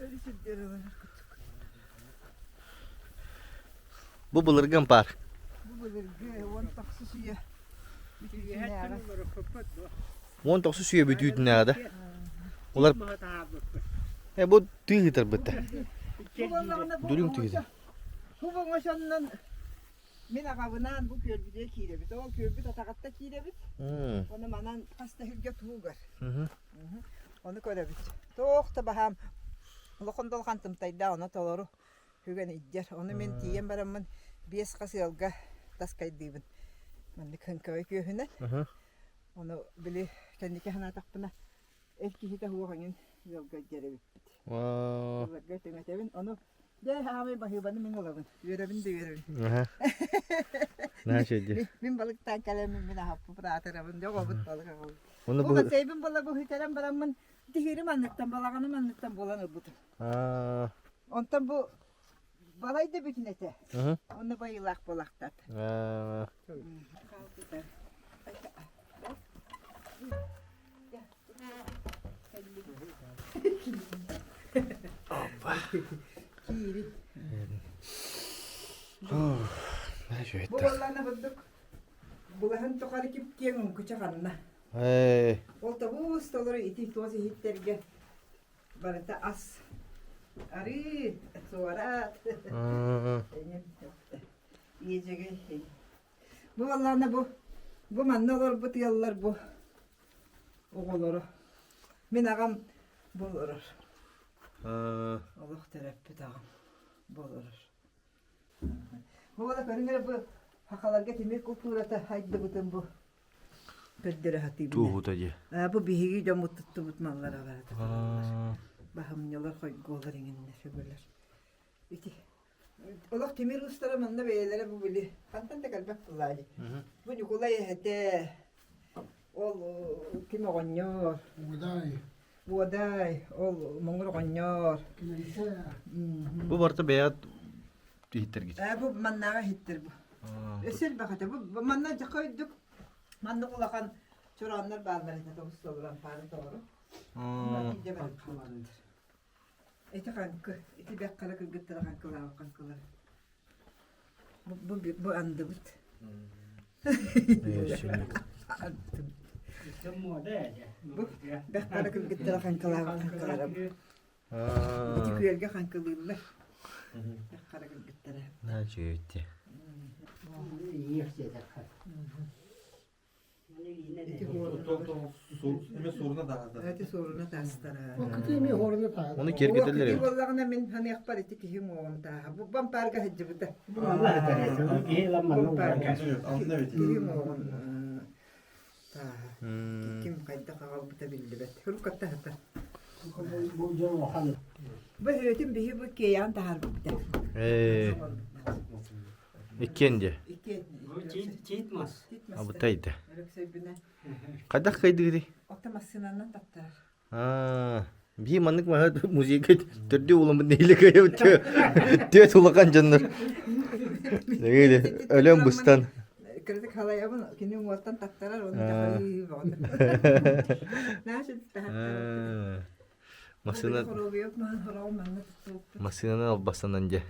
Өрүс үрдүгэр олорор курдук. Бу былыргы ампаар. Бу былыргы 19 үйэ бүтүүтүнээҕи. 19 үйэ бүтүүтүнээҕи да. Олар Э бу тыы ыытарбыт да. Дүрүҥ тыыта. Бу оҥочоннон мин аҕабынаан бу күөлбүтүгэр киирэбит. Ол күөлбүт атаҕатта киирэбит. Ону манан хас да сиргэ туугар. Ону көрөбүт. Туох да баһаам улахан да улахан тымтайдаах ону толору Үгэн илдьэр. Ону мин тиийэн бараммын биэс хас ыалга таскайдыыбын. Маннык хынкабай күөһүнэн. Ону били кэнники санаатахпына эр киһитэ суох эҥин ыалга дьэрэбиппит. Ыалларга түҥэтэбин. Ону дьэ хаамай баһыыбаны мин ылабын. Үөрэбин да үөрэбин. Мин балыктаан кэлэммин мин аһаппыт аатырабын. Дьэ оҕобут балык аҕабыт. Бу бассейбын була бу үтэрэн бараммын тиһири манныктан балаҕаны манныктан булан ылбытым. Онтон бу балай да бүтүн этэ. Онно байылаах буолахтат. Киири. Бу буоллаана бурдук булаһын тухары кип-киэҥ уҥкуча ханна. Ол тобус толору ити туос иһиттэргэ барыта ас. Арыы, суорат. Иэдьэгэй. Бу буоллаана бу бу манна олорбут ыаллар бу оҕолоро. Мин аҕам бу олорор. Олох төрөппүт аҕам бу олорор. Бу буола көрүҥ эрэ бу сахаларга тимир култуурата хайдыбытын бу көрдөрө сатыыбын. Туоһута дии. Бу биһиги дьоммут туттубут маллара барыта тураллар. Баһымньылар, хойгуолар иҥиннэр өбөлөр. Ити Олох тимир уустара манна бэйэлэрэ бу били хантан да кэлбэт буоллаа дии. Бу Ньукулай эһэтэ, ол ким оҕонньор? Уодай. Уодай, ол муҥур оҕонньор. Бу барыта бэйэҕит иһиттэргит? Ээ, бу маннааҕы иһиттэр бу. Өссө элбэх этэ. Бу манна дьаха өйдүк маннык улахан чорооннор бааллар этэ тобус толорон паары толору. Тиийдэ баран хаалбыттар. Ити хаҥкы, ити бэх хара кыргыттара хаҥкылаабыт хаҥкылара. Бу, бу, бу андыбыт. Бу бэх хара кыргыттара хаҥкылаабыт хаҥкылара. Ити күөлгэ хаҥкылыыллар. Бэх хара кыргыттара. Наачуйутти. Ити суоруна таастара. Оны киэргэтэллэр эбит. Буоллаҕына мин ханыахпар ити киһи уҥуоҕун тааһа. Бу бампаарга сылдьыбыта. Киһи уҥуоҕун тааһа. Ким хайдах аҕалбыта биллибэт. Хрукатта сытар. Бу өтүн биһи бу киэйэҕин таһаарбыта. Иккиэн дии. Иккиэн. Тиит мас. Абытайда. Хайдах кыайдыгытый? Ото массыынанан таттарар. Аа, бии маннык маһы музейга төрдү уламмыт нэһилиэк кыайабыт түөт улахан дьоннор. Өлөн быстан. Кырдык халайабын кини уҥуортан таттарар оны дьахайыы бөҕөтө. Массыына массыынаны албастанан дьэ.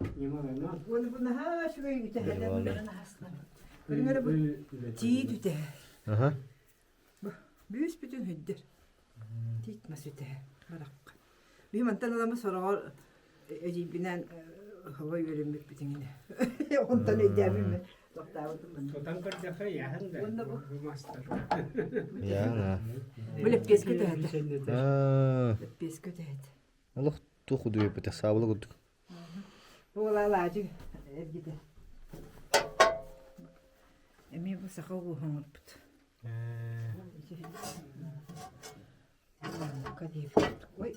Уонна бу наһаа үчүгэй үтэһэлэр аһастар. Көрүҥ бу тиит үтэһэ. Бу бүүс бүтүн хүддэр. Тиит мас үтэһэ барахха. Биһи мантан ыламы сороҕор эдьиийбинээн хова үөрэммиппит иҥинэ. Онтон өйдөөбүм мен тохтообутум. Тутан көрдөххө яһын да. Уонна бу мастар. Яна. Бу лэппиэскэ үтэһэтэ. Лэппиэскэ үтэһэтэ. Олох туох удуйбута саабыла курдук. Буола алаадьы эргитэ. Эмиэ бу саха ууһа оҥорбут. Ой,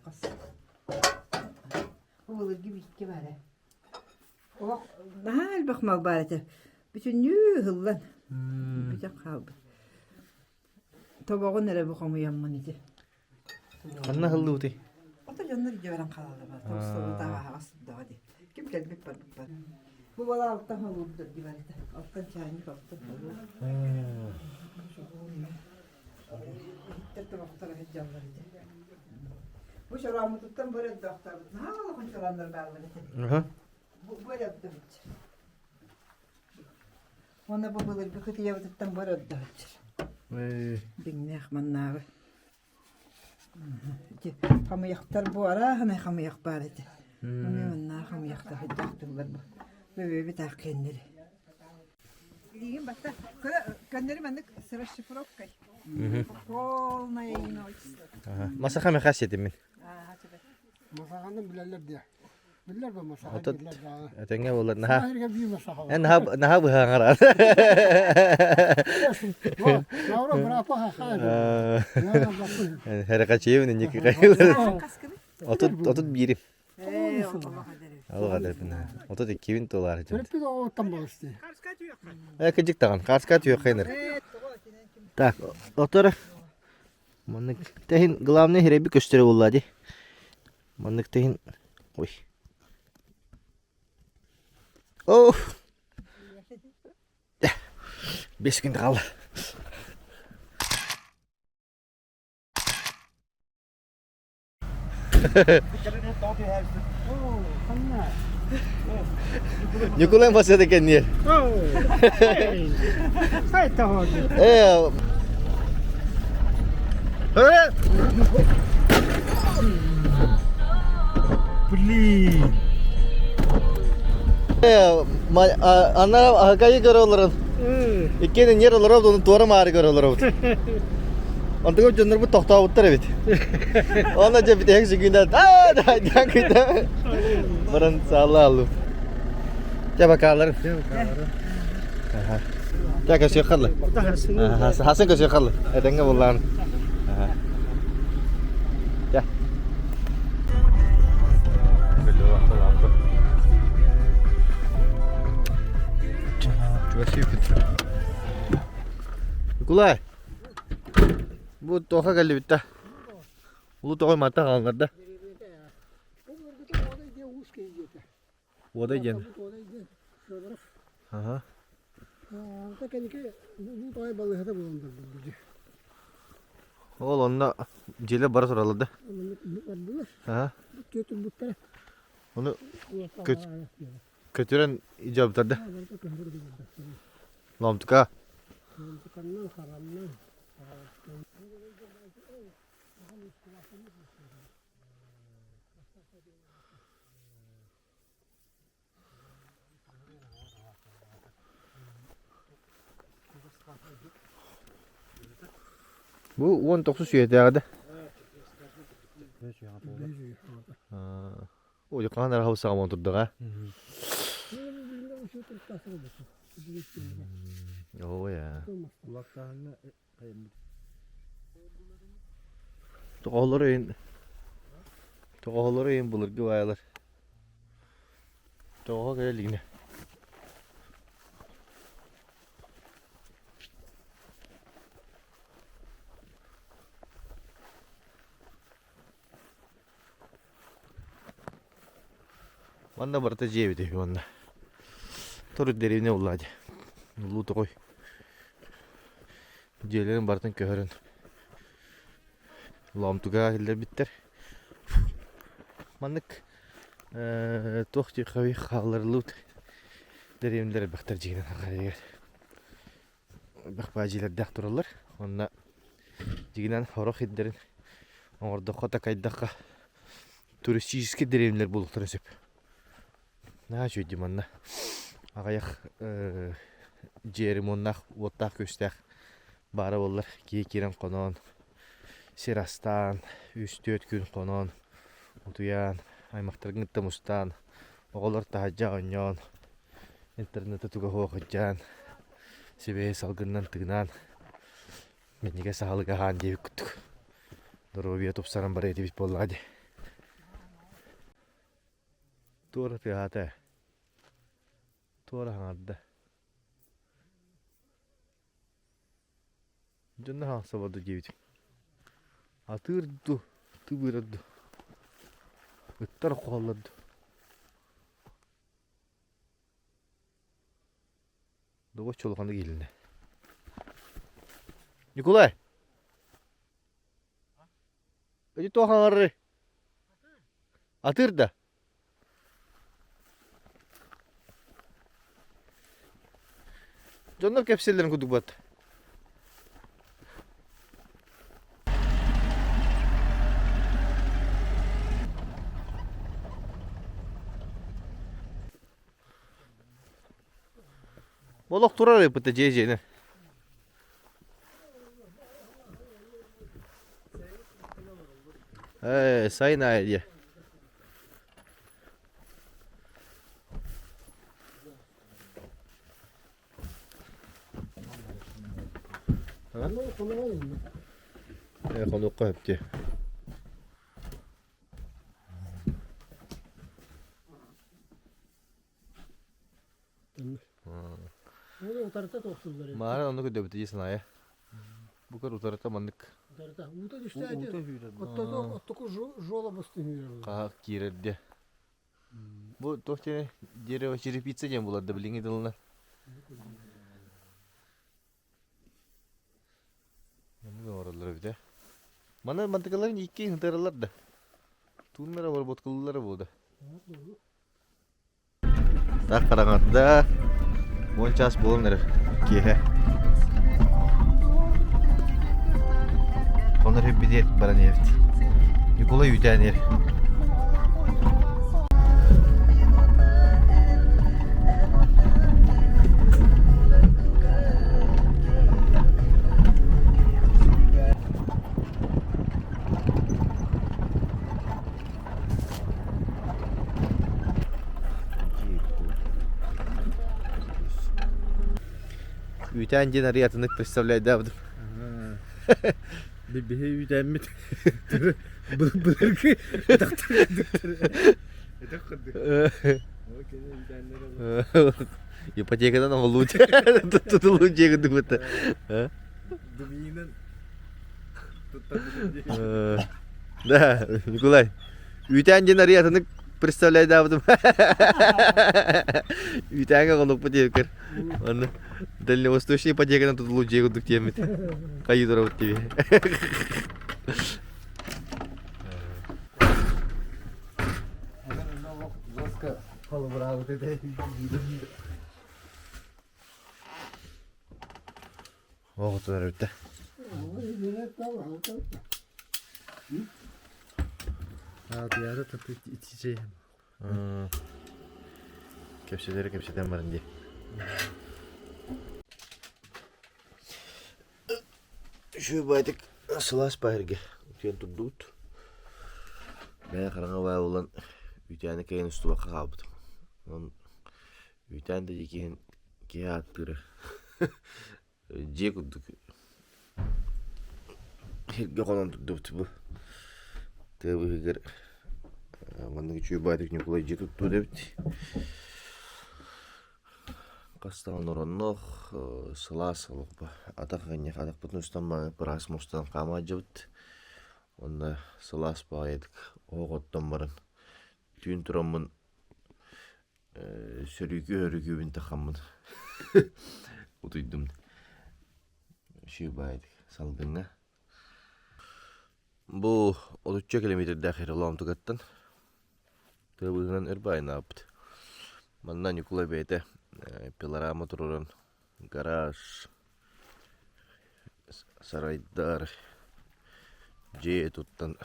хас. Бу былыргы бииккэ баара. Олох наһаа элбэх мал баар этэ. Бүтүннүү ыһыллан бүтэн хаалбыт. Тобоҕун эрэ бу хомуйаммын ити. Ханна ыһыллыбытый? Ото дьоннор илдьэ баран хаалаллар баар. Тоҕус аһаҕас турдаҕа дии. Ким кэлбит барбыт бар. Бу бала алтан холуурдар дии барыта. Алтан чаанньык, алтан холуур. Иһиттэр тобохтор сылдьаллар ити. Бу чорооммутуттан бу эрэ өрдөөхтөрбүт. Наһаа улахан чорооннор бааллар этэ. Бу, бу эрэ өрдөбүт. Уонна бу былыргы кытыйабытыттан бу өрдөһүччүр. Дьиҥнээх маннааҕы. Ити хамыйахтар бу арааһынай хамыйах баар этэ. Эмиэ маннааҕы хамыйахтар сылдьахтыллар бу. Бөбүөбүт аах кэннэри. Билигин батта көннөрү маннык с расшифровкой. Полное имя отчество. Масаха Михасетимин. Масаханы билэллэр диэ. Биллэр бу масаха Отут биллэр даҕаны. этэҥҥэ буоллар наһаа Саха биир масаха эн наһаа наһаа быһааҥаран. Лаура бырапа хахаа. Хэрэхачиевин инники кайылар. 31 биирим. Алға дәрпін. 32-бин туолаар. Төрөппүт оҕоттон балысты. Э кыдьык таҕан, кааска түөххайныр. Так, отор маннык тэһин главный хирэби көстөрө буолла ди. Маннык тэһин ой. О! 5 күн қалды. Ньукулай басыата кэнниэр. Э, Блин. Ана аһакайы көрө олорон. Иккиэн ньэр олоробут, ону туора маары көрө олоробут. Онтугар дьоннорбут тохтообуттар эбит. Онно дьэ бүтэһик сүгүнэн аа диэн кыйта баран саала аллым. Дьэ бакаалар. Дьэ көсүөххалла. Хасан көсүөххалла. Этэҥҥэ буллаан. Дьэ. Николай, бу туохха кэллибит да? Улуу тоҕой манта хаалларда. Уодай диэн. Аха. Ол онно дьиэлэр бара тураллар да? Аха. Ону көтүрэн дьабытар да? Ломтука. Бу 19 үйэтээҕи да. Ой, хаан араһабы саҕаман турдаҕа. Оо, я. Тоҕоһолор өйүн Тоҕоһолор өйүн былыргы баайалар. Тоҕоһо кэлэ илигинэ. Манна барыта дьиэ эбит үһү уонна. Торут дэриэбинэ буллаа дии. Улуу тоҕой. Дьиэлэрин барытын көһөрөн Лоомтуга киллэрбиттэр. Маннык туох диэххэ хаалларыллыбыт дэриэбинэлэр элбэхтэр дьиҥинэн Саха элбэх баай дьиэлэрдээх тураллар. Онно дьиҥинэн сорох сирдэрин оҥордоххо, такайдахха туристическай дэриэбинэлэр буолуохтарын сөп. Наһаа үчүгэй дии манна аҕыйах дьиэ ремоннаах, уоттаах-күөстээх баара буоллар киһи киирэн хоноон, сир астаан, үс-түөрт күн хоноон, утуйан, аймахтаргын кытта мустаан, оҕолор таһырдьа оонньоон, интернеты туга суох сылдьан, сибиэһэй салгынынан тыынан, минньигэс аһылык аһаан диэбит курдук доруобуйа тупсаран барыа этибит буоллаҕа дии. Туора тыаһаата Туора хаҥарда. Дьонно хаҥса барда диэбитим. Атыыр ду, тыбыырар ду. Ыттар хоһоллор ду. Дуга чулуханнык иһилиннэ. Ньукулай! Ити туох хаҥарарый? Атыыр да? Дьоннор кэпсииллэрин курдук бат. Олох турар ыппыта дьиэ дьиэни. Ээ, сайын аайы дии. Хонуохха сөп дии. Утарыта тохтуллар. Маара оннук өйдөбүтэ дии санаайа. Бу көр утарыта маннык. Утарыта. Уута түстээти. Оттоку оттоку жолобустун үүрэр. Хаһа киирэрде. Бу туох диэни дерево черепица диэн булар да билиҥҥи тылынан. Маннык оҥороллор эбит ээ. Маны мантыкаларын икки ыһытараллар да. Тууннара обработкалыыллара буолда. Так хараҥарда. 10 час буолан эрэр киэһэ. Хонор үрбүтүгэр баран иһэбит. Ньукулай үүтээн иһэр. Үүтээн диэн арый атыннык представляйдаабытым. Биһи үүтээммит былыргы Этэх кырдык. Ипотекадан оҕолуу тутулуу дьиэ курдук бытта. Дубинан Да, Николай. Үүтээн диэн арый атыннык представляйдаабытым. Үүтээҥҥэ хонукпут диэбиккэр. Онно дальневосточный ипотеканан тутулуу дьиэ курдук диэммит. Хайыы турабыт диби. Жестко холобураабыт этэ. Оҕотунар эбит Аатыйаары таты итичэй. Кэпсэтэрэ кэпсэтэн баран дии. Үчүгэй сылаас баһырга утуйан турдубут. Бэйэ хараҥа баа буолан үүтээни кэйэн устубакка хаалбытым. Онон үүтээн да диэки киһи ааттыыра дьиэ курдук сиргэ хонон турдубут бу. Тыа быыһыгар маннык үчүгэй баайдык Ньукулай дьиэ туттубут эбит. Хас даҕаны оронноох, сылаас олохпо атах ыанньах атахпытын устан баран ыраас муустан хаама сылдьабыт. Уонна сылаас баҕайытык оһох оттон баран түүн тураммын сөрүүкүү-сөрүүкүүбүн тахаммын утуйдум. Үчүгэй баҕайытык салгыҥҥа. Бу отучча километрдаах Еролоомтугаттан тыа быыһынан өр баайнаабыт. Манна Ньукулай бэйэтэ пилорама туруоран гараж, сарайдар, дьиэ туттан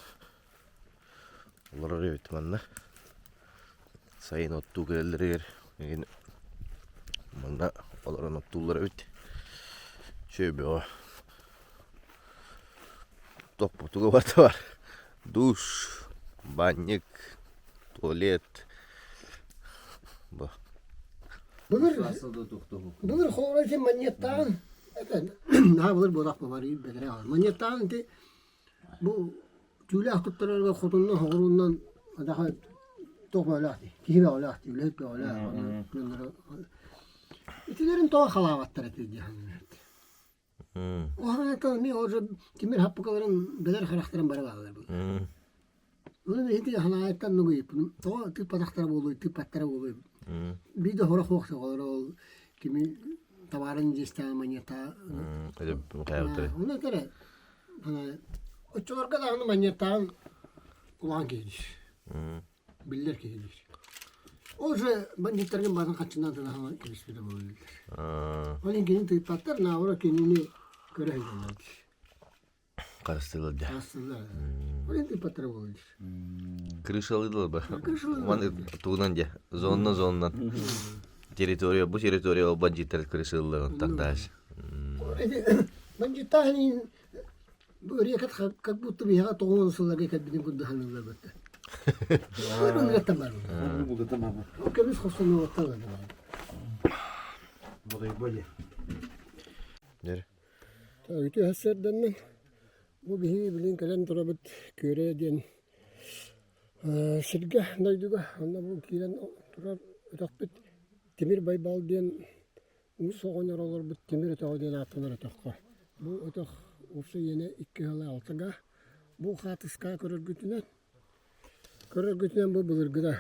олорор эбит манна. Сайын оттуу кэлэллэригэр эҥин манна олорон оттууллар эбит. Үчүгэй бөҕө. Тохпутуга барыта бар. Душ, банник, туалет. Бу. Былыр былыр холобура ити манньыаттааҕын это наһаа былыр буолах бабар бэдэрэ манньыаттааҕын ити бу түүлээх туттарарга хотуннан хоҕурууннан адаха туох бөҕөлөөх дии киһи бөҕөлөөх дии үлэһит бөҕөлөөх итилэрин тоҕо халаабаттар этэ дии саныыбын Оһоҕунан эмиэ уже тимир хаппыкаларын бэлэр харахтарын бары бааллар буолар. Ону ити ханаайыттан нугуйуппун. Тоҕо тыыппатахтара буолуой, тыыппаттара буолуой. Биир да сорох суох оҕолоро ол кими табаарын дьиэстээх манньыаттаа. Ону этэрэ оччолорго даҕаны манньыаттааҕын улахан киһи диир. Биллэр киһи диир. Ол же бандьыыттаргын баатын хаччынан тынаһан кэбиспитэ буолуо дииллэр. Ол иһин кинини тыыппаттар, наоборот кинини көрө сылдьаллар диир. Харыстыыллар дии. Харыстыыллар. Ол иһин тыыппаттара буолуо диир. Крышалыылар ба. Крышалыылар. Ман тугунан дьэ, зонна зоннан. Территория, бу территория ол бандьыыттар крышалыылар онтон дальше. Бандьыыттааһын Бу ырыакат как будто биһиэхэ 90 сылларга кэлбитин курдук саныыллар бытта. Ырыаттан бар. Көмүс хостонуоттан Бодойбо дии. Үтүө сарсыарданнан. Бу биһиги билигин кэлэн турабыт Күөрэ диэн сиргэ, дойдуга. Онно бу киирэн турар өтөхпүт Тимир Байбал диэн уус оҕонньор олорбут Тимир өтөҕө диэн ааттанар өтөххө. Бу өтөх уопсай иэнэ 2 ыла алтыга. Бу хаатыска көрөргүтүнэн, көрөргүтүнэн бу былыргыта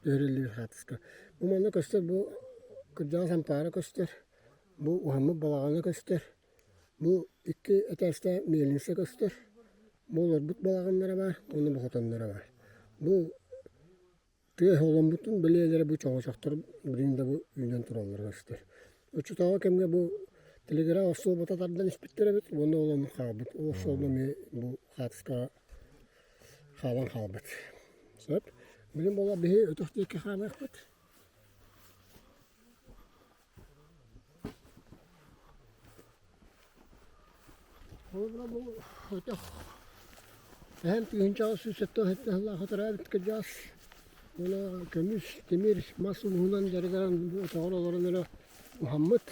түһэриллибит хаатыска. Бу манна көстөр бу кырдьаҕас ампаара көстөр, бу уһаммыт балаҕана көстөр. Бу икки этээстээх миэлиҥсэ көстөр, бу олорбут балаҕаннара баар уонна бу хотонноро баар. Бу тыа оһоломмутун бэлиэлэрэ бу чоҕочохтор билигин да бу үүнэн тураллара көстөр. Оччотооҕу кэмҥэ бу телеграф остуолбата тардан испиттэр эбит уонна ол оннук хаалбыт. Ол остуолба эмиэ бу хаартыскаҕа хаалан хаалбыт. Сөп. Билигин буолла биһи өтөх диэки хаамыахпыт. Холобура бу өтөх эһэм тыһыынчаҕа 177 сыллаахха төрөөбүт кырдьаҕас уонна көмүс, тимир, мас ууһунан дьарыгыран бу өтөҕөр олорон эрэ уһаммыт.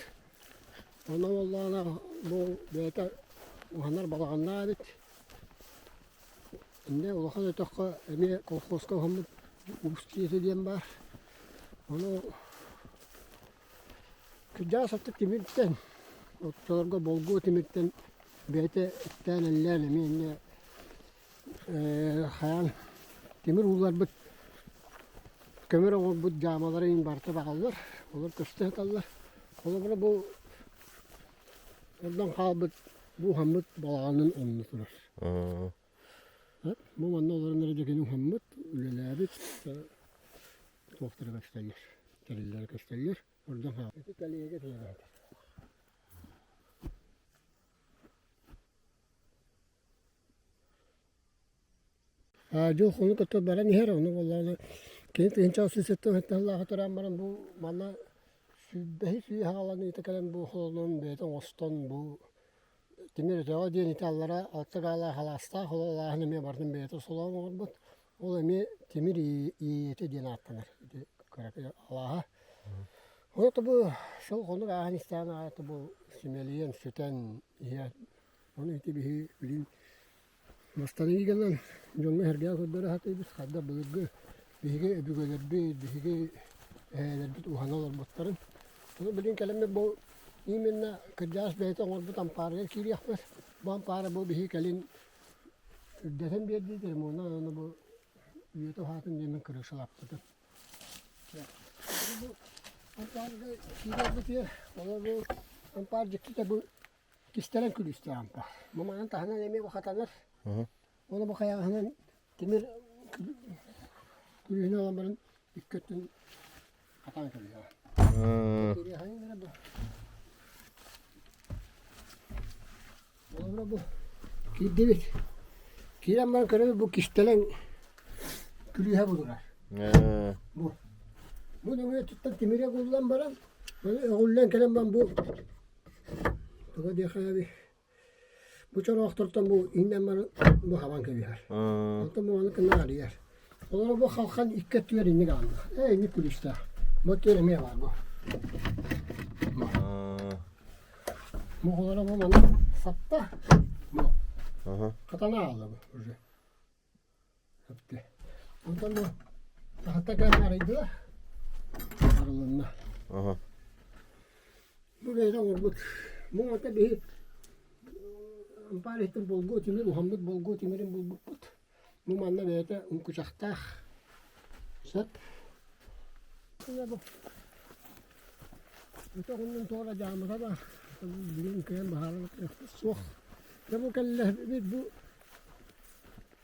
Онон буоллаҕына бу бэйэтэ уһанар балаҕаннаах эбит. Инньэ улахан өтөххө эмиэ колхозка уһаммыт уус дьиэтэ диэн баар. Ону кырдьаҕас аттык тимиртэн, оччолорго болгуо тимиртэн бэйэтэ эттээн-эллээн эмиэ инньэ хайаан тимир уулларбыт көмөр оҥорбут дьаамалара иһин барыта бааллар, олор көстө сыталлар. Холобура бу Онтон хаалбыт бу уһаммыт балаҕанын онно турар. Бу манна олорон эрэ дьэкини уһаммыт, үлэлээбит туохтара көстөллөр, тэриллэрэ көстөллөр. Ордон хаалбыт. Ити кэлиэгэ тиийбэт. Дьыл хонук кытта баран иһэр, ону буоллаҕына кини 1977 сыллаахха төрөөн баран бу манна сүүрбэһис үйэ саҕаланыыта кэлэн бу холонон бэйэтэ оҥостон бу тимир өтөҕө диэн ити аллара алта гаалаах алаастаах ол алааһын эмиэ барытын бэйэтэ солоон оҥорбут. Ол эмиэ тимир иэйэтэ диэн ааттанар ити кыракый алааһа. Ону бу сыл хонук ааһан истэҕин аайы бу симэлийэн сүтэн иһэр. Ону ити биһиги билигин Мастарыйыганан дьоҥҥо-сэргэҕэ көрдөрө сатыыбыт, хайдах былыргы биһиги өбүгэлэрбит, биһиги эһээлэрбит уһана олорбуттарын. Ону билигин кэлэммит бу именно кырдьаҕас бэйэтэ оҥорбут ампаарыгар киириэхпит. Бу ампаара бу биһиги кэлин үрдэтэн биэрдибит, ремоннаан уонна бу үйэтэ уһаатын диэммин крышалаппытым. Бу ампаарга киирэрбитигэр, олор бу ампаар дьиктитэ бу Кистэлэҥ күлүүстээх ампаар. Бу манан таһынан эмиэ бу хатанар. Уонна бу хайаҕаһынан тимир күлүүһүн ылан баран икки өттүн хатаан кэбиһэҕин. Кириэхэйин эрэ бу. Холобура бу киирдибит. Киирэн баран көрөбүт бу кистэлэҥ күлүүһэ бу турар. Бу. Бу нөҥүө өттүттэн тимире кууллан баран, өҕүллэн кэлэн баран бу Туга диэххэ бу чороохтортон бу иһинэн баран бу хабан кэбиһэр. Онтон бу маны кына арыйар. Олору бу халхан икки өттүгэр инник аанна. Ээ инник күлүүстээх. Бу өттүгэр эмиэ баар бу. Бу олоро бу маны сапта. Бу. Хатана аалла бу уже. Өптө. Онтон бу таһытта кэлэн арыйдылар. Арылынна. Бу бэйэтэ оҥорбут. Бу оҥорто биһи ампаар иһиттэн болгуо тимир, уһаммыт болгуо тимирин булбуппут. Бу манна бэйэтэ уҥкучахтаах. Сөп. Бу Өтөх оннун туора дьаамата баар. Билигин кыайан быһаарар суох. Дьэ бу кэллэ бу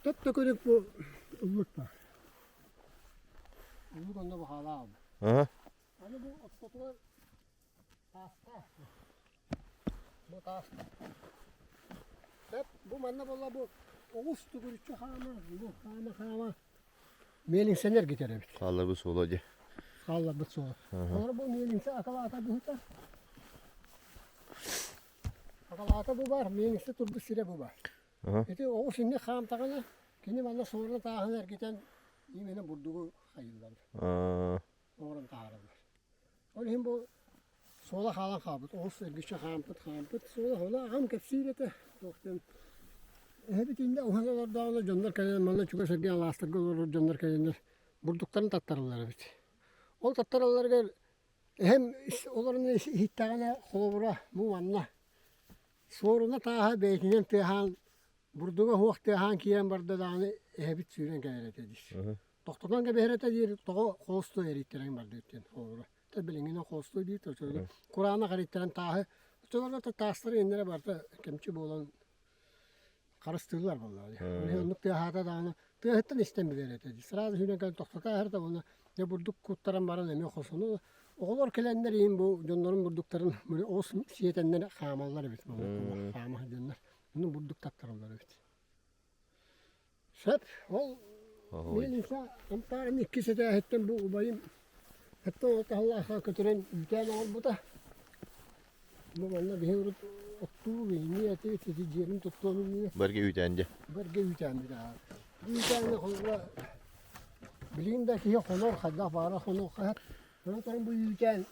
Төп-төкүнүк бу ыллык баар. Ыллык онно баҕалаах. Аны бу ортотугар таастаах. Бу таас. Бу манна буолла бу оҕус төгүрүччү хаама, бу хаама-хаама миэлиҥсэни эргитэр эбит. Хаалларбыт суола дии. Хаалларбыт суола. Олор бу миэлиҥсэ акалаата быһыта. Акалаата бу баар, миэлиҥсэ турбут сирэ бу баар. Ити оҕус инник хаамтаҕына, кини манна суорна тааһын эргитэн именно бурдугу хайыыллар, оҥорон таһаараллар. Ол иһин бу суола хаалан хаалбыт, оҕус эргиччи хаампыт, хаампыт суола, ону аҕам кэпсиир этэ, туох диэн. Эһэбит иннэ уһан олордоҕуна дьоннор кэлэн манна чугас эргин алаастарга олорор дьоннор кэлэннэр бурдуктарын таттараллар эбит. Ол таттаралларыгар эһэм олорон иһиттэҕинэ холобура бу манна суоруна тааһа бэйэтинэн тыаһаан бурдуга суох тыаһаан киирэн барда даҕаны эһэбит сүүрэн кэлэр этэ диир. Тохтотон кэбиһэр этэ диир тоҕо холостуой эрийтэрэн бардыт диэн холобура. Билиҥҥинэн холостуой диир кураанах эрийтэрэн тааһы оччолорго таастары иннэрэ барыта кэмчи буолан харыстыыллар буоллаҕа дии. Ол оннук тыаһаата даҕаны тыаһыттан истэн билэр этэ дии. Сразу сүүрэн кэлэн тохтото аһар да уонна дьэ бурдук куттаран баран эмиэ хосону оҕолор кэлэннэр иһин бу дьоннорун бурдуктарын оҕус сиэтэннэр хаамаллар эбит хаама сылдьаннар онно бурдук таттараллар эбит. Сөп ол миэлиҥсэ ампаарын иккис этээһиттэн бу убайым Оттон ол таһыллаахха көтүрэн үүтээн оҥорбута. Бу манна биһи урут оттуу биһини этибит ити дьиэбин туттуом иннинэ. Барга үүтээн дьэ. Барга үүтээн бит аа. Үүтээҥҥэ холобура билигин да киһи хонор хайдах баара хонуохха сөп. Онон туран бу үүтээн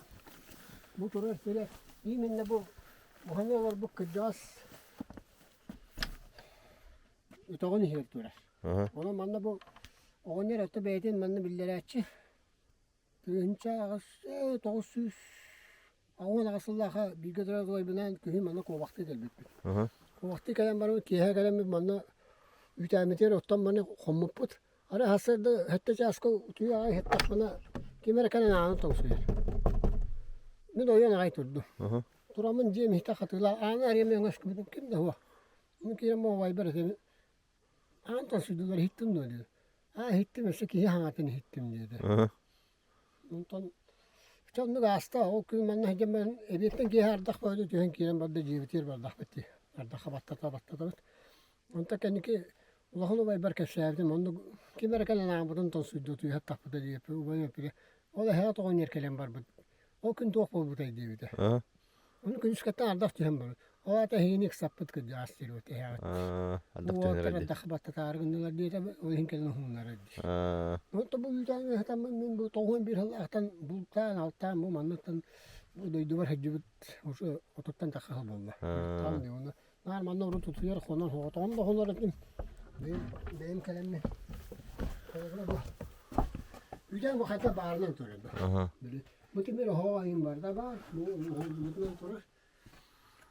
бу турар сирэ именно бу уһана олорбут кырдьаҕас өтөҕүн иһигэр турар. Онон манна бу оҕонньор өттө бэйэтин манна биллэрээччи 1898 сыллаахха бииргэ төрөөбүт убайбынаан күһүн манна куобахтыы кэлбиппит. Куобахтыы кэлэн баран киэһэ кэлэммит манна үүтээммитигэр оттон маны хоммуппут. Арай сарсыарда сэттэ чааска утуйа аҕай иһиттэхпинэ ким эрэ кэлэн ааны тоҥсуйар. Мин ойон аҕай турдум. Тураммын дьиэм иһитэ хатыылаах ааны арыйан өҥөс гыммытым ким да суох. Мин киирэн убайбар этэбин Аан тоҥсуйдулар иһиттим дуо диир. Аа иһиттим өссө киһи хаҥатын иһиттим диэтэ. Онтон чэ оннук ааста ол күн манна сылдьан баран эбиэттэн киэһэ ардах бөҕөтө түһэн киирэн барда дьиэбитигэр бардахпыт дии. Ардахха баттата баттатабыт. Онтон кэнники улахан убайбар кэпсээбитим оннук ким эрэ кэлэн ааммытын тоҥсуйда утуйа сыттахпыта диэппит убайым эппитэ ол эһэҕит оҕонньор кэлэн барбыт ол күн туох буолбутай диэбитэ. Ону күнүскэттэн ардах түһэн барар. Ол аата эһигини ыксаппыт кырдьаҕас диир эһэҕит. Ардах түһэн Уолаттар ардах баттатаары гыннылар диэтэ, ол иһин кэлэн уһуннарар диир. Онтон бу үүтээн ыһытаммын мин бу 91 сыллаахтан бултаан, алтаан бу манныттан бу дойдубар сылдьыбыт уже отуттан тахса сыл буолла. Бултаан дии уонна наар манна урут утуйар хонон соҕотоҕун да хонор этим. Бэйэм бэйэм кэлэммин холобура бу үүтээн бу хайдах баарынан турар бу. Били Бу тимир оһоҕо айын барда баар, бу оһоллубутунан турар.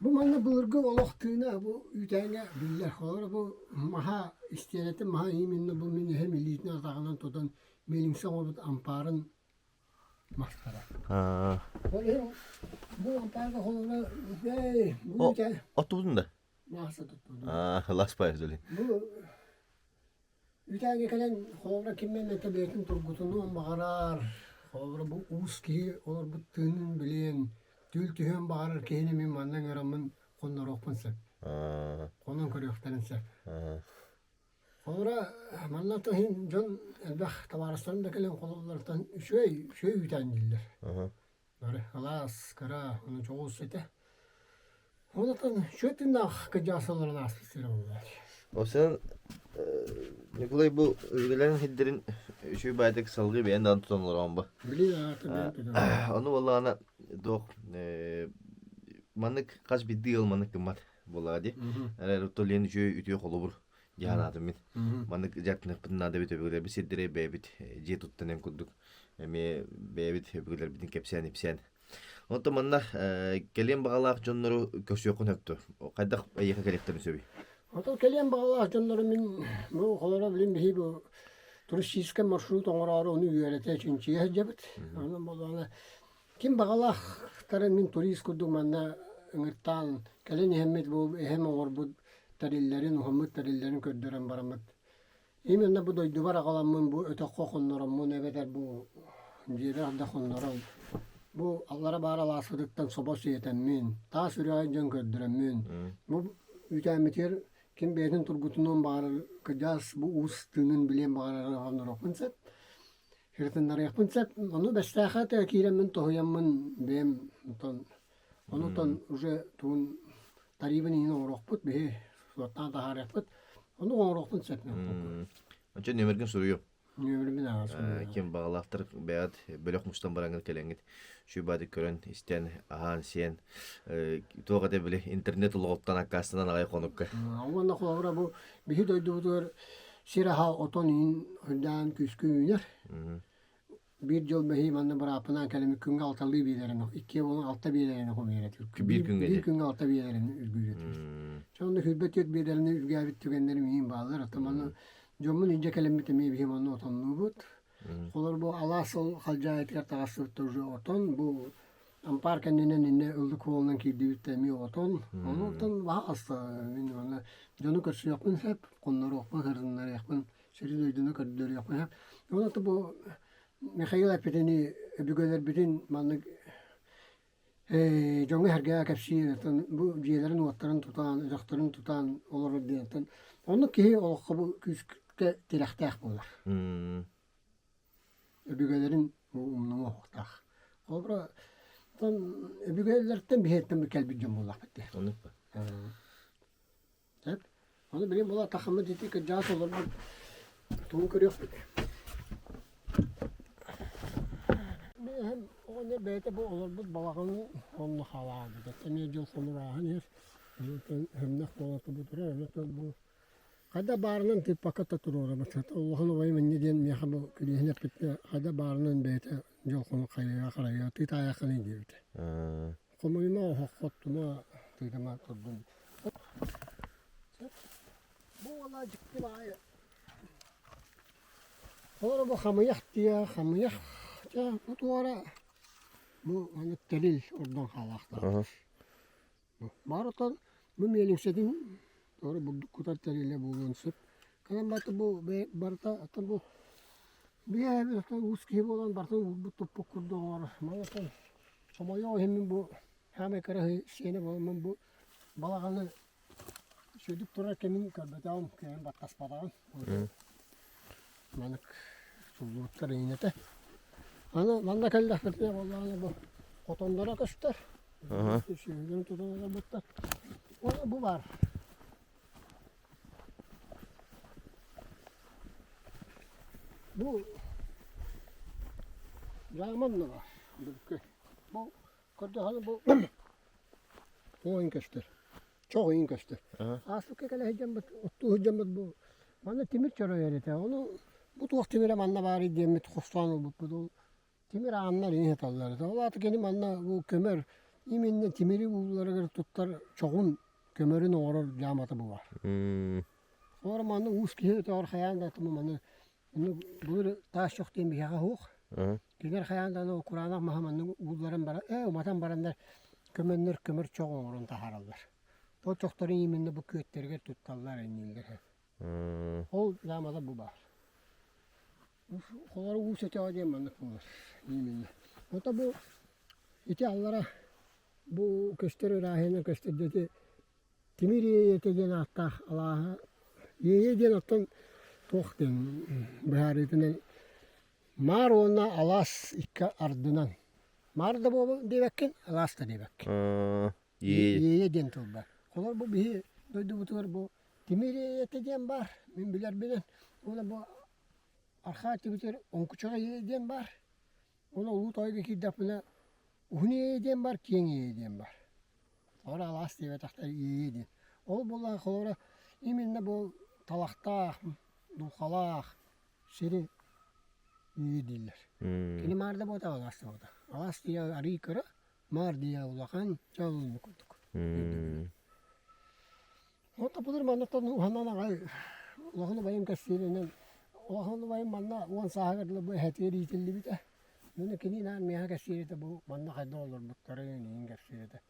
Бу манна былыргы олох тыына бу үүтээҥҥэ биллэр. Холобура бу маһа истиэнэтин маһа именно бу мин эһэм илиитинэн атаҕынан тутан миэлиҥсэ оҥорбут ампаарын мастара. Ол иһин бу ампаарга холобура эй бу үүтээн Оттубутун да? мааса туттубут. Ласпаев золи. Бу Үүтээҥҥэ кэлэн холобура ким эмэтэ бэйэтин тургутунуон баҕарар, холобура бу уус киһи олорбут тыынын билиэн, түүл түһүөн баҕарар киһини мин манна ыҥыраммын хонноруохпун сөп. Хонон көрүөхтэрин сөп. Холобура манна иһин дьон элбэх табаарыстарым да кэлэн холобуллартан үчүгэй үчүгэй үүтээн дииллэр. Бары алаас, кыра, ону дьоҕус этэ. Онтон үчүгэй тыыннаах кырдьаҕас олорон ааспыт сирэ буоллар. Осен Николай бу өбүгэлэрин сирдэрин үчүгэй баайдык салгыы бэйэн даҕаны тутан олороҕун бу. Билии аата бэйэн тутан. Ону буоллаҕына туох маннык хас биирдии ыал маннык гыммат буоллаҕа дии. Эрэ Толен үчүгэй үтүө холобур дии санаатым мин. Маннык дьарыктаныахпытын наада эбит өбүгэлэрбит сирдэрэ бэйэбит дьиэ туттан эн курдук эмиэ бэйэбит өбүгэлэрбитин кэпсээн-ипсээн. Онтон манна кэлиэн баҕалаах дьоннору көрсүөххүн сөп дуо? Хайдах эйиэхэ кэлиэхтэрин сөбүй? Онтон кэлиэн баҕалаах дьоннору мин бу холоро билин биһи бу туристическай маршрут оҥороору ону үөрэтэ чинчийэ сылдьабыт. Онон буоллаҕына ким баҕалаахтарын мин турист курдук манна ыҥыртаан кэлэн иһэммит бу эһэм оҥорбут тэриллэрин, уһаммыт тэриллэрин көрдөрөн бараммыт Именно бу дойдубар аҕаламмын бу өтөххө хоннороммун эбэтэр бу дьиэбэр да хоннорон бу аллара баар алааспытыттан собо сиэтэммин, таас үрэҕин дьон көрдөрөммүн, бу үүтээммитигэр ким бэйэтин тургутунуон баҕарар кырдьаҕас бу уус тыынын билиэн баҕарар хонноруохпун сөп, сырытыннарыахпын сөп. Ону Бэстээххэ да киирэммин тоһуйаммын бэйэм онтон Онутан уже тугун тарибын иһин оҥоруохпут, биһи суоттаан таһаарыахпыт. Ону оҥоруохпун сөп. Ончон нүөмэргин суруйуом. Нүөмэрбин ааҕа суруйуоҕум. Ким баҕалаахтар бэйэҕит бөлөх мустан бараҥҥыт кэлэҥҥит сүбаадык көрөн, истэн, аһаан-сиэн туох этэ били интернет олоҕуттан аккаастанан аҕай хонукка. Уонна холобура бу биһи дойдубутугар сир аһа отон иин үрдээн күүскэ үүнэр. Биир дьыл бэһии манна бырааппынаан кэлэммит күҥҥэ алталыы биэлэрин, иккиэ буолан алта биэлэрин хомуйар этибит. Биир күҥҥэ Биир күҥҥэ алта биэлэрин үргүүр этибит. Чэ онно сүүрбэ түөрт биэлэрин үргээбит түгэннэрим иһин бааллар. Оттон манна дьоммун илдьэ кэлэммит эмиэ биһи манна отоннуубут. Холор бу алаас сыл халдьаайытыгар таҕыстыбыт да уже отон. Бу ампаар кэннинэн иннэ ыллык суолунан киирдибит да эмиэ отон. Ону оттон баһа аста мин манна дьону көрсүөхпүн сөп, хонноруохпун, сырыннарыахпын сири-дойдуну көрдөрүөххэ сөп. Ол ата бу Михаил эппитинии өбүгэлэрбитин маннык дьоҥҥо-сэргэҕэ кэпсиир, оттон бу дьиэлэрин-уоттарын тутан, өтөхтөрүн тутан олорор диэн оттон оннук киһи олоххо бу күүскэ тирэхтээх буолар. Өбүгэлэрин бу умнума уохтаах. Холобура, оттон өбүгэлэртэн биһиэттэн кэлбит дьон буоллахпыт дии. Оннук ба. Сөп. Ону билигин була тахаммыт ити кырдьаҕас олорбут тугу көрүөхпүт. Эһэм оҕонньор бэйэтэ бу олорбут балаҕанын онно халаабыт. Эмиэ дьыл хонук ааһан иһэр. Онтон өһүмнэх буолата бу турар. Онтон бу хайда баарынан тыыппакка да туруорабыт. Улахан убайым инньэ диэн миэхэ бу күлүүһүн эппитинэ хайда баарынан бэйэтэ дьыл хонук хайыа харайыа тыытаайаххыный диэбитэ. Хомуйума оһоххоттума тыытыма турдум. Бу уола дьикти баҕайы. Олору бу хамыйах диэ, хамыйах дьэ бу туора бу маннык тэрил ордон хаалаахтаах. Баар отон бу миэлиҥсэтин туора бурдук кутар тэрилэ буолуон сөп. Кэлэн барыта бу барыта оттон бу биһээбит оттон уус киһи буолан барытын уурбут туппут курдук оҥорор. Маны оттон хомойуох иһин мин бу саамай кыраһыы сиэнэ буоламмын бу Балаҕаны сүдүк турар кэмин көрбөтөҕүм, кыайан баттаспатаҕым. Маннык суллубуттар иҥнэтэ. Аны манна кэллэхпитинэ буоллаҕына бу хотонноро көстөр. Сүөһүлэрин тутан олорбуттар. Уонна бу баар. Бу дьааман баар. Бу Көрдөһөн бу Оҕойун көстөр. Чоҕойун көстөр. Ааспыкка кэлэ сылдьаммыт, оттуу сылдьаммыт бу манна тимир чөрөйөр этэ. Ону бу туох тимирэ манна баарый диэммит хостоон ылбыппыт. Ол тимир ааннар иһин сыталлар этэ. Ол аата кини манна бу көмөр именно тимири уулларыгар туттар чоҕун көмөрүн оҥорор дьаамата бу баар. Олор манна уус киһи өтөҕөр хайаан да маны былыр таас чох диэн биһиэхэ суох. Кинилэр хайаан даҕаны кураанах маһы маннык уулларан баран, ээ уматан бараннар көмөннөр көмөр чох оҥорон таһаараллар. Ол чохторун именно бу күөттэригэр тутталлар иннилэр. Ол дьаамата бу баар. Холоро уус өтөҕө диэн маннык буолар именно. Ото бу ити аллара бу көстөр ырааһыйанан көстөр ити Тимир Иэйэтэ диэн ааттаах алааһа Иэйэ диэн оттон туох диэн быһаарыытынан Маар уонна алаас икки ардынан. Маар да буолуо диэбэккин, алаас да диэбэккин. Иэйэ диэн тыл баар. Холор бу биһи дойдубутугар бу тимир иэйэтэ диэн баар, мин билэрбинэн. Уонна бу архаа өттүбүтүгэр оҥкучаҕа иэйэ диэн баар. Уонна улуу тоойго киирдэхпинэ уһун иэйэ диэн баар, киэҥ иэйэ диэн баар. Холобура алаас диэбэтэхтэр иэйэ диэн. Ол буоллаҕына холобура именно бу талахтаах, дулҕалаах сири иэйэ дииллэр. Кини маар да буолта алаас да буолта. Алаас диэ арыый кыра, маар диэ улахан, чэ ол оннук курдук. Вот былыр манныктан уһанан аҕай улахан убайым кэпсииринэн улахан убайым манна уон сааһыгар дылы бу эһэтигэр иитиллибитэ. Маны кини наан миэхэ кэпсиир этэ бу манна хайдах олорбуттарын иһин кэпсиир этэ.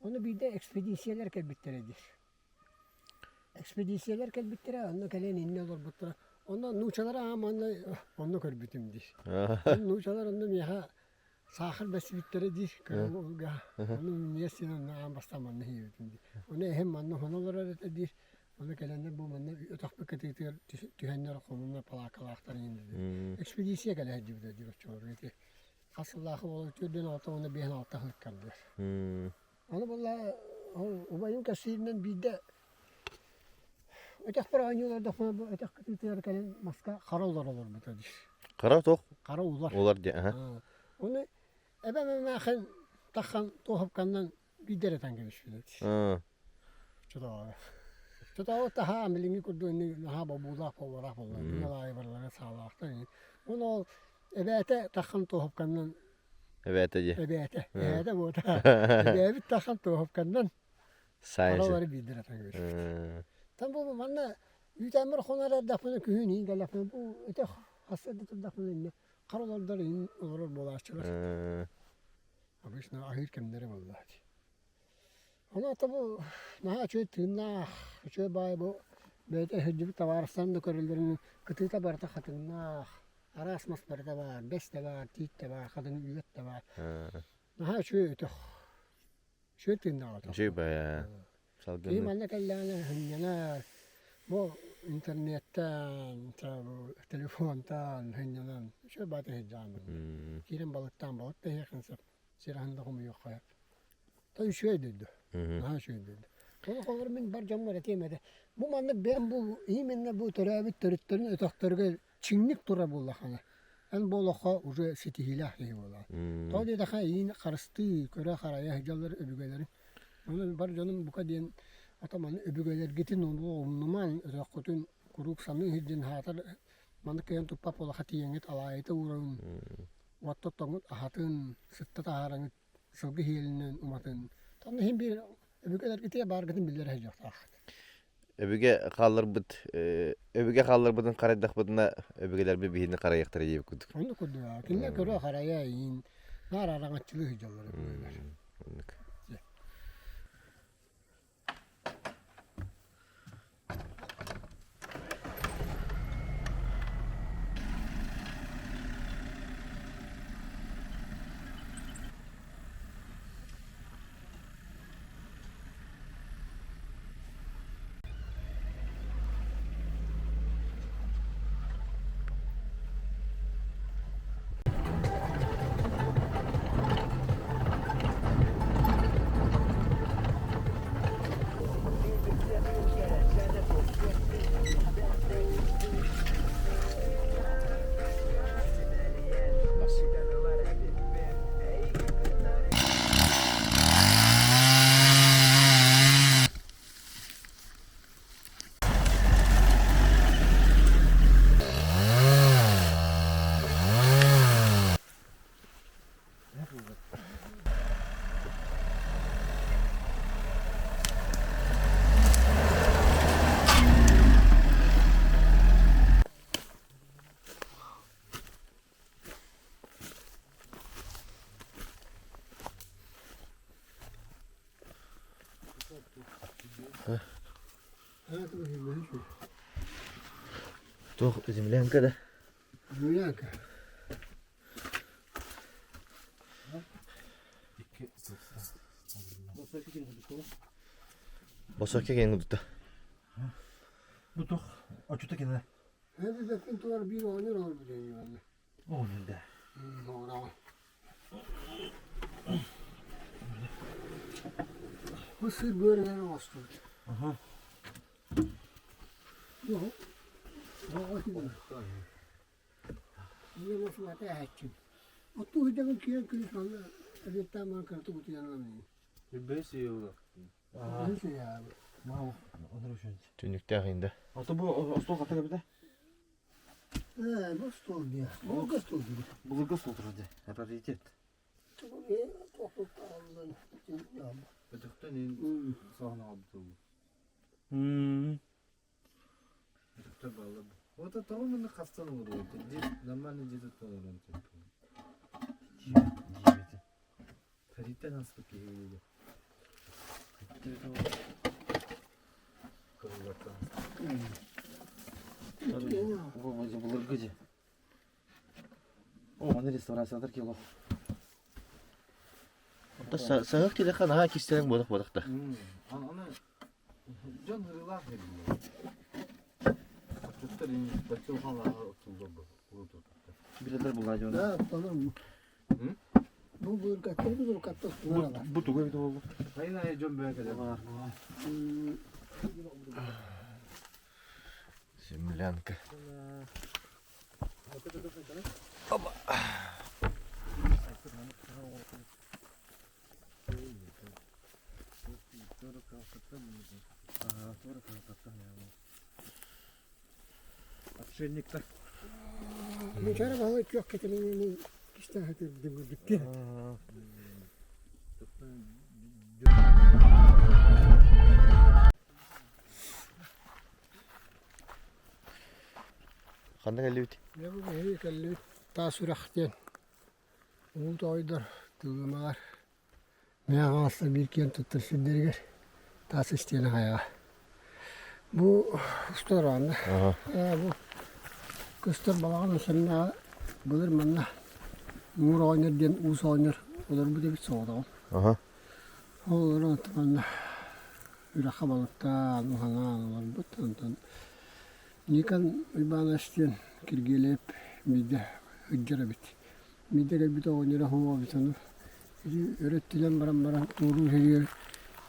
Ону биирдэ экспедициялар кэлбиттэрэ диир. Экспедициялар кэлбиттэрэ, онно кэлэн иннэ олорбуттара. Онно нуучалары аам манна онно көрбүтүм диир. Нуучалар онно миэхэ саахар бэссибиттэрэ диир кыһыл Ону минньигэс син онно аан бастаан манна иһиэбитим диир. Ону эһэм манна хоно олорор этэ диир. Ону кэлэннэр бу манна өтөхпүт кытыытыгар түһэннэр хонуннар палаакалаахтар иһин диир. Экспедиция кэлэ сылдьыбыта диир оччолорго ити. Хас сыллаахы буолан төрдүөн алта уонна биэһин алта сылыккар диир. Ону буолла убайым кэпсииринэн биирдэ. Өтөхпөр оонньуулардахпына бу өтөх кытыытыгар кэлэн маска хара улар олорбута дии. Хара туох? Хара улар. Улар дии, аха. Ону эбэм эмээхин таххан туоһупканнан биирдэ эрэ этэн кэбиспит. Чотооҕу. Чотооҕу таһаа билиҥҥи курдук инник наһаа бобуулаах буолбатах буолла. Ыал аайы барылара саалаахтар. Уонна ол эбээтэ таххан туоһупканнан Эбээтэ дии. Эбээтэ. Эбээтэ буота. Эбээбит таххан туоһупканнан Харалары биирдэр этэн кэбиспит. Там бу манна үүтээммэр хонор эрдэхпинэ күһүн иин кэллэхпинэ бу өтөх хас эрдэ турдахпына иннэ хара олордор иин олорор буолааччылар. Обычно аһыыр кэмнэрэ буолла. Ону ата бу наһаа үчүгэй тыыннаах, үчүгэй баай бу бэйэтэ сылдьыбыт табаарыстарын да көрөллөрүн кытыыта барыта хатыҥнаах, араас мас барыта баар, бэс да баар, тиит да баар, хатыҥ үөт да баар. Наһаа үчүгэй өтөх. Үчүгэй тыыннаах өтөх. Үчүгэй баайа. Киһи манна кэллэҕинэ сынньанар, бу интернеттэн, телефонтан сынньанан үчүгэй баҕайытык сылдьаҕын. Киирэн балыктаан балык да иһиэххин сөп, сир аһын да хомуйуохха сөп. То үчүгэй дойду, наһаа үчүгэй дойду. Олох олор мин бар дьоммор этиэм этэ, бу маннык бэйэм бу именно бу төрөөбүт төрүттэрин өтөхтөрүгэр чиҥник турар буоллаххына, эн бу олоххо уже ситиһиилээх киһи буолаҕын. Тоҕо диэтэххэ эйиин харыстыы, көрө-харайа сылдьаллар өбүгэлэриҥ. Онон бар дьонум бука диэн атаманы өбүгэлэргитин ону умнумаҥ, өтөххүтүн куруук саныы сылдьын аһаатар маннык кыайан туппат буоллахха тиийэҥҥит алаайыта уурарын, уотта оттоҥҥут аһатын, сытта таһаараҥҥыт сылгы иһиэлинэн уматын. Онно иһин биир өбүгэлэргитигэр бааргытын биллэрэ сылдьыахтааххыт. Өбүгэ хаалларбыт өбүгэ хаалларбытын харайдахпытына өбүгэлэрбит биһини харайыахтара диэбит курдук. Оннук курдук. Кинилэр көрө харайа иин наар араҥаччылыы сылдьаллар өбүгэлэр. Оннук. Туох землянка да? Землянка. Босоке кең тутта. Бу тух очута кene. Эбэбэппин тугар биир оҕонньор олорбут үһү Оҕонньор да. Оҕураҕа. Бу сыр быарыгар оҥостубут. Аха. Ийэм осуата эһэччим. Оттуу сылдьабын киирэн күнүс манна эбиэттаан баран кыратык утуйан ылан Бэс ыйылы. Түннүктээх инде. Ото бу остуол хата кэбитэ? Ээ, бу остуол диye. Былыргы остуол диye. Былыргы остуол турар дии. Раритет. Өтөхтөн ин соһон албытылы. Өтөхтөр баллар. Вот тоҕо маны хастан оҥоруон нормально дьиэ туттан оҥоруон Дьиэбити. Фариттан аспыт киһи диye. Кырыллартан. Бу былыргы дьиэ. О, аны реставрациялар кило. Саһыл килэхэ наһаа кистэлэҥ буолах буолах да. Аны дьон ырыылаах берилэр. Отчуттар бачча улахан лааҕыр оттуллар бу. Билэлэр булаа дьоно. Да, потом. Бу бу бу Бу тугу эбит буолла? Сайын аайы дьон бөҕө кэлэр. Землянка. Опа. Отшельниктар. Мунчара баһылай күөх кэтэлиҥин кистээхэ кирдим үрдүккэ. Ханна кэллибит? Дьэ бу биһиги кэллибит таас үрэх диэн уу тоойдор тыылымалар Мэҥэ Хаҥаластар биир киэн туттар сирдэригэр таас истиэнэ хайаҕа. Бу устар аанна. Бу көстөр балаҕан сэмнэҕэ былыр манна Муур оҕонньор диэн уус оҕонньор олорбут эбит соҕотоҕун. Ол олорон манна үрэххэ балыктаан, уһанаан олорбут. Онтон Никон Уйбаанович диэн Киргиэлэйэп биирдэ сылдьар эбит. Биирдэ кэлбит оҕонньоро суох эбит ону ити өрө өттүнэн баран баран туоруур сиригэр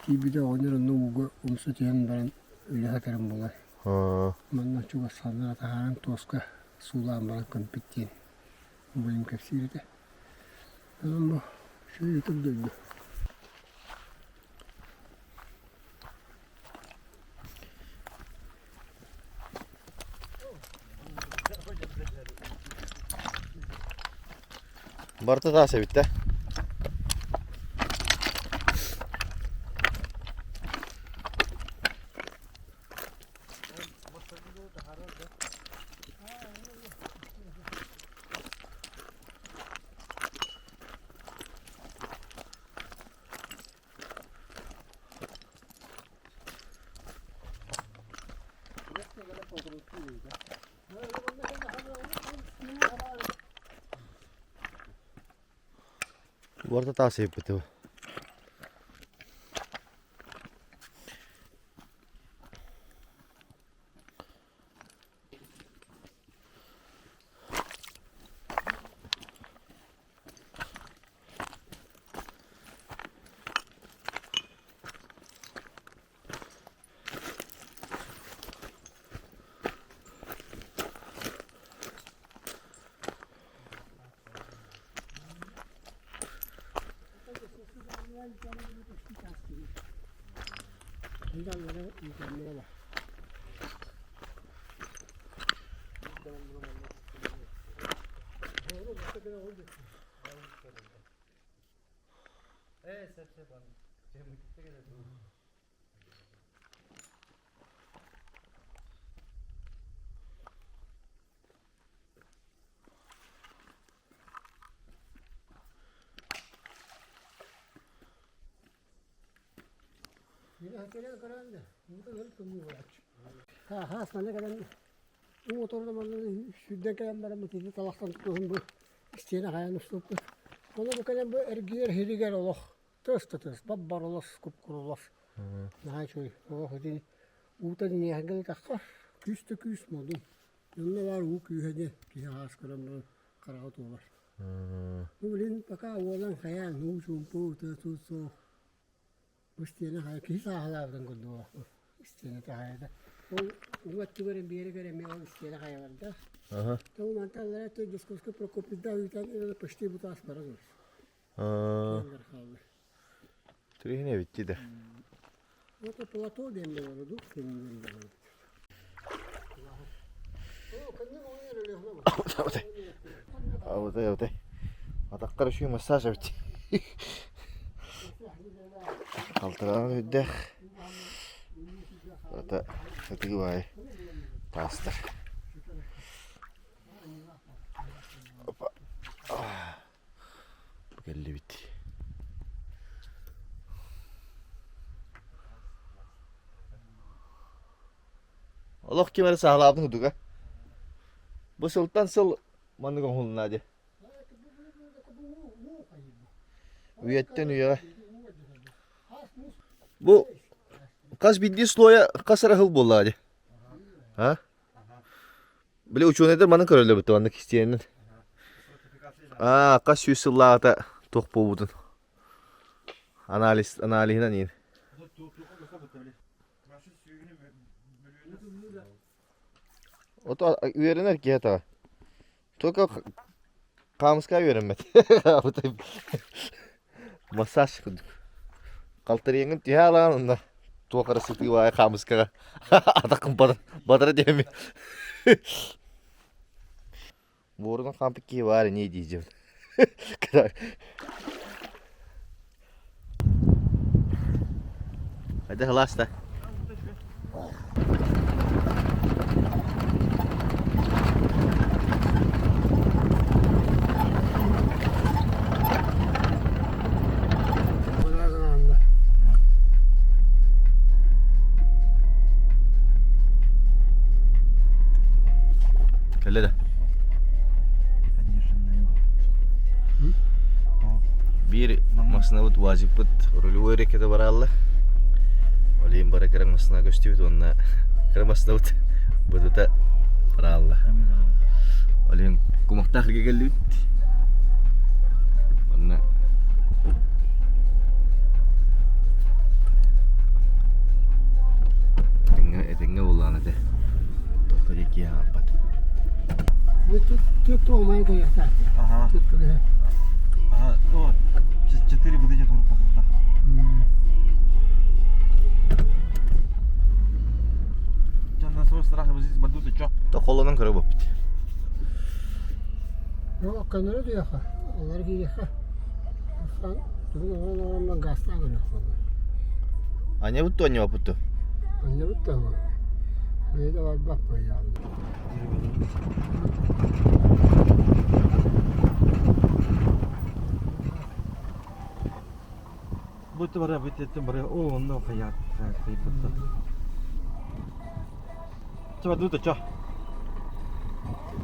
тиийбитэ оҕонньор онно ууга умса түһэн баран үлэ сытарын булан манна чугас саннара таһааран туоска суулаан баран көмпүт диэн убайым кэпсиир этэ. Онон бу үчүгэй ытык дойду. Барыта таас эбит да? Барыта таас эбиппит Хаас манна кэлэн уу отордо манна сүүрдэн кэлэн баран итини талахтан тутуһун бу истиэнэ хайан уступпут. Ону бу кэлэн бу эргийэр иһигэр олох тыс да тыс бап-барылас куп-курулас наһаа үчүгэй олох ити уута иҥиэхэ ытахха күүс да күүс модун. Онно баар уу күүһэ диэн киһи хаас көрөн баран хараҕа туолар. Бу билин пока уолан хайаан уу чуумпу тыа суох Бу истиэнэ хайа киһи сааһылаабытын курдук истиэнэ таһайда. Ол уҥа өттүгэр биэригэр эмиэ ол истиэнэ хайалардаах. Ол мантан аллара өттө Дьоскуоска Прокопийдаах ыытан почти бутаас бара турар. Хаалла. Түрүһүн эбитти да. Это плато диэн буолар дуу, көннүн буолар. Абытай, абытай. Атахтар үчүгэй массаж эбит. Халтараан үрдээх. Это ытыгы баайы таастар. Опа. Кэллибит. Олох ким эрэ саалаабытын курдуга. Бу сылтан сыл маннык оҥоһулунна дии. Үйэттэн үйэҕэ. Бу хас биирдии слоя хас эрэ сыл буоллаҕа дии. А? Били учуонайдар маны көрөллөр бит маннык истиэнэн. Аа, хас сүүс сыллааҕыта туох буолбутун. Анализ аналиһынан иин. Ото үөрэнэр киһи атаҕа. Только хаамыска үөрэммэт. Массаж курдук. Халтарыйаҥҥын түһэ алаан онно туох эрэ сытыы баайы хаамыскаҕа атаххын батара диэми. Буорунан хаампыт киһи баар ини диэбит. Хайдах ылааста? Кэллэ да. Биир массыынабыт УАЗикпыт рулевой рекета бараалла. Ол иһин бары кыра массыына көстүбүт уонна кыра массыынабыт бытыта бараалла. Ол иһин кумахтаах эргэ кэллибит. Манна этэҥҥэ этэҥҥэ буоллаҕына этэ. Тоқто диэки аампат. Тут туомай кайахта. Ага. Тут көлөһө. Ага, о, четыре выдачи турукта. Жанна свой страх здесь бадут и чё? То холонон көрө боппут. Ну, көнөрө диэхэ, олар кириэхэ. Хан, тугун оҕолорунан газтаан көрүөххэ. Аня бутtu, аня бутtu. Анньыбыт да Бэйэ барбат буоллаҕым. Бу бара бу теттен бара о онно хаят хайбытта. Чё дута чё?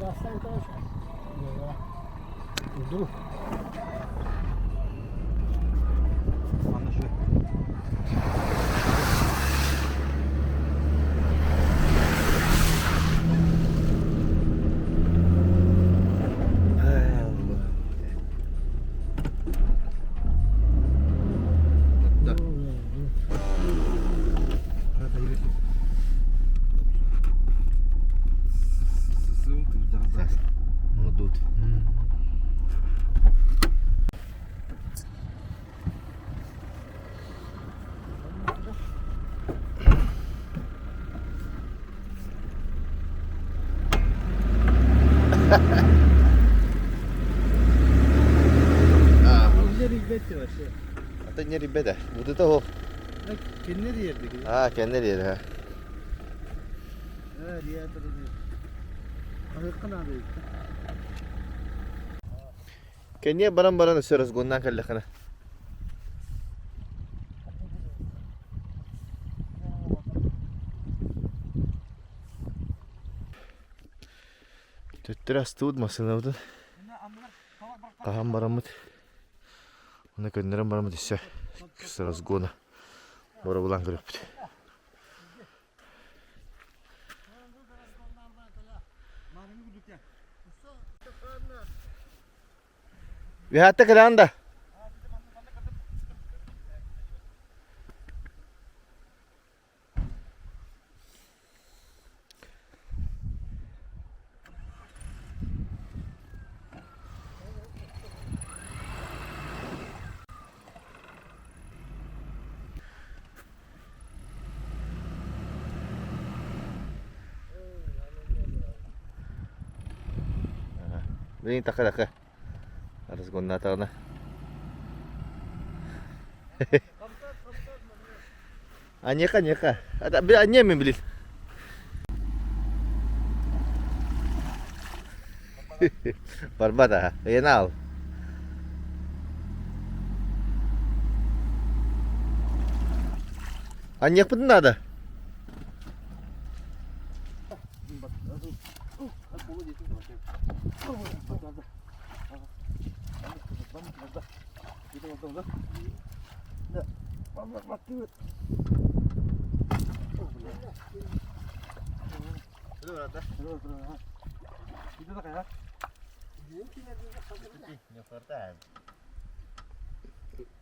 Газтаан көрөшө. Ду. Анна şu. Молодут. Ата не ребята, вот это вот. Кеннер yerdi. А, кеннер yeri ha. Ha, diğer tarafı. Ahıkkın abi. Кэнниэ баран баран өссө разгоннаан кэллэххинэ. Төттөрү астыбыт массыынабытын хаһан бараммыт уонна көннөрөн бараммыт өссө с разгона боробулаан көрүөхпүт. Үһээттэ кэлэҕин да? Билигин такы-такы. Разгоннаатаҕына. Аньыка, аньыка. Аньыа мен билин. Барбат аха. Ыйана ал. Аньыахпытын наада.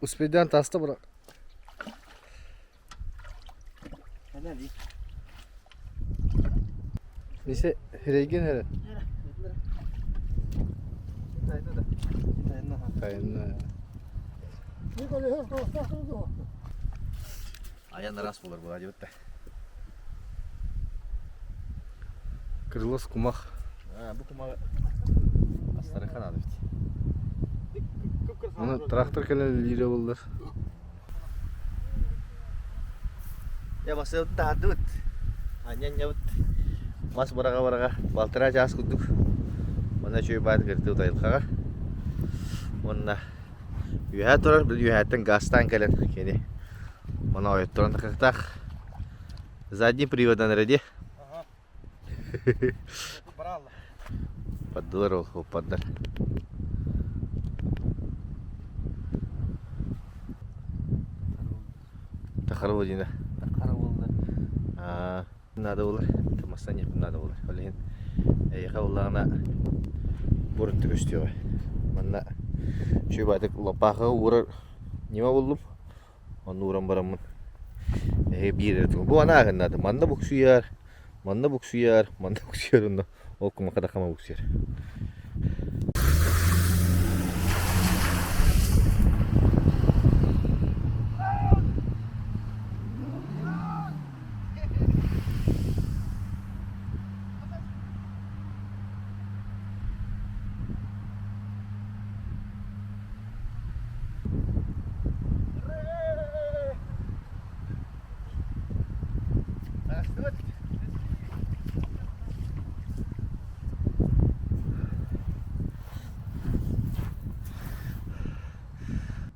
Успейдан таста быра. Мисе хирейген эрэ. Тайна. Айан араас буолар буолаа диэбит да. Крылос кумах. Бу кумаҕы астарыха наада бит. Аны трактор кэлэн лиирэ буллар. Я басыбыт таһардыбыт. Анньанньабыт. Мас быраҕа-быраҕа балтараа чаас курдук. Манна үчүгэй баайдык ырытыы айылҕаҕа. Уонна үөһээ турар, били үөһээттэн газтаан кэлэн кини мана ойотторон тахыахтаах. Задний приводан эрэ дии. Паддылар ол, оппаддар. Тахарыл дина. Аа, надо булар. Тымастан якын надо булар. Ол иһин эйиэхэ буллаҕына бурутты көстүөҕэ. Манна үчүгэй лопаахыга уурар ньыма буллум. Онно ууран бараммын эһиги биир эрэ тыл бу анааһыннаатым. Манна буксуйар, манна буксуйар, манна буксуйар онно ол кумаха да хама буксуйар.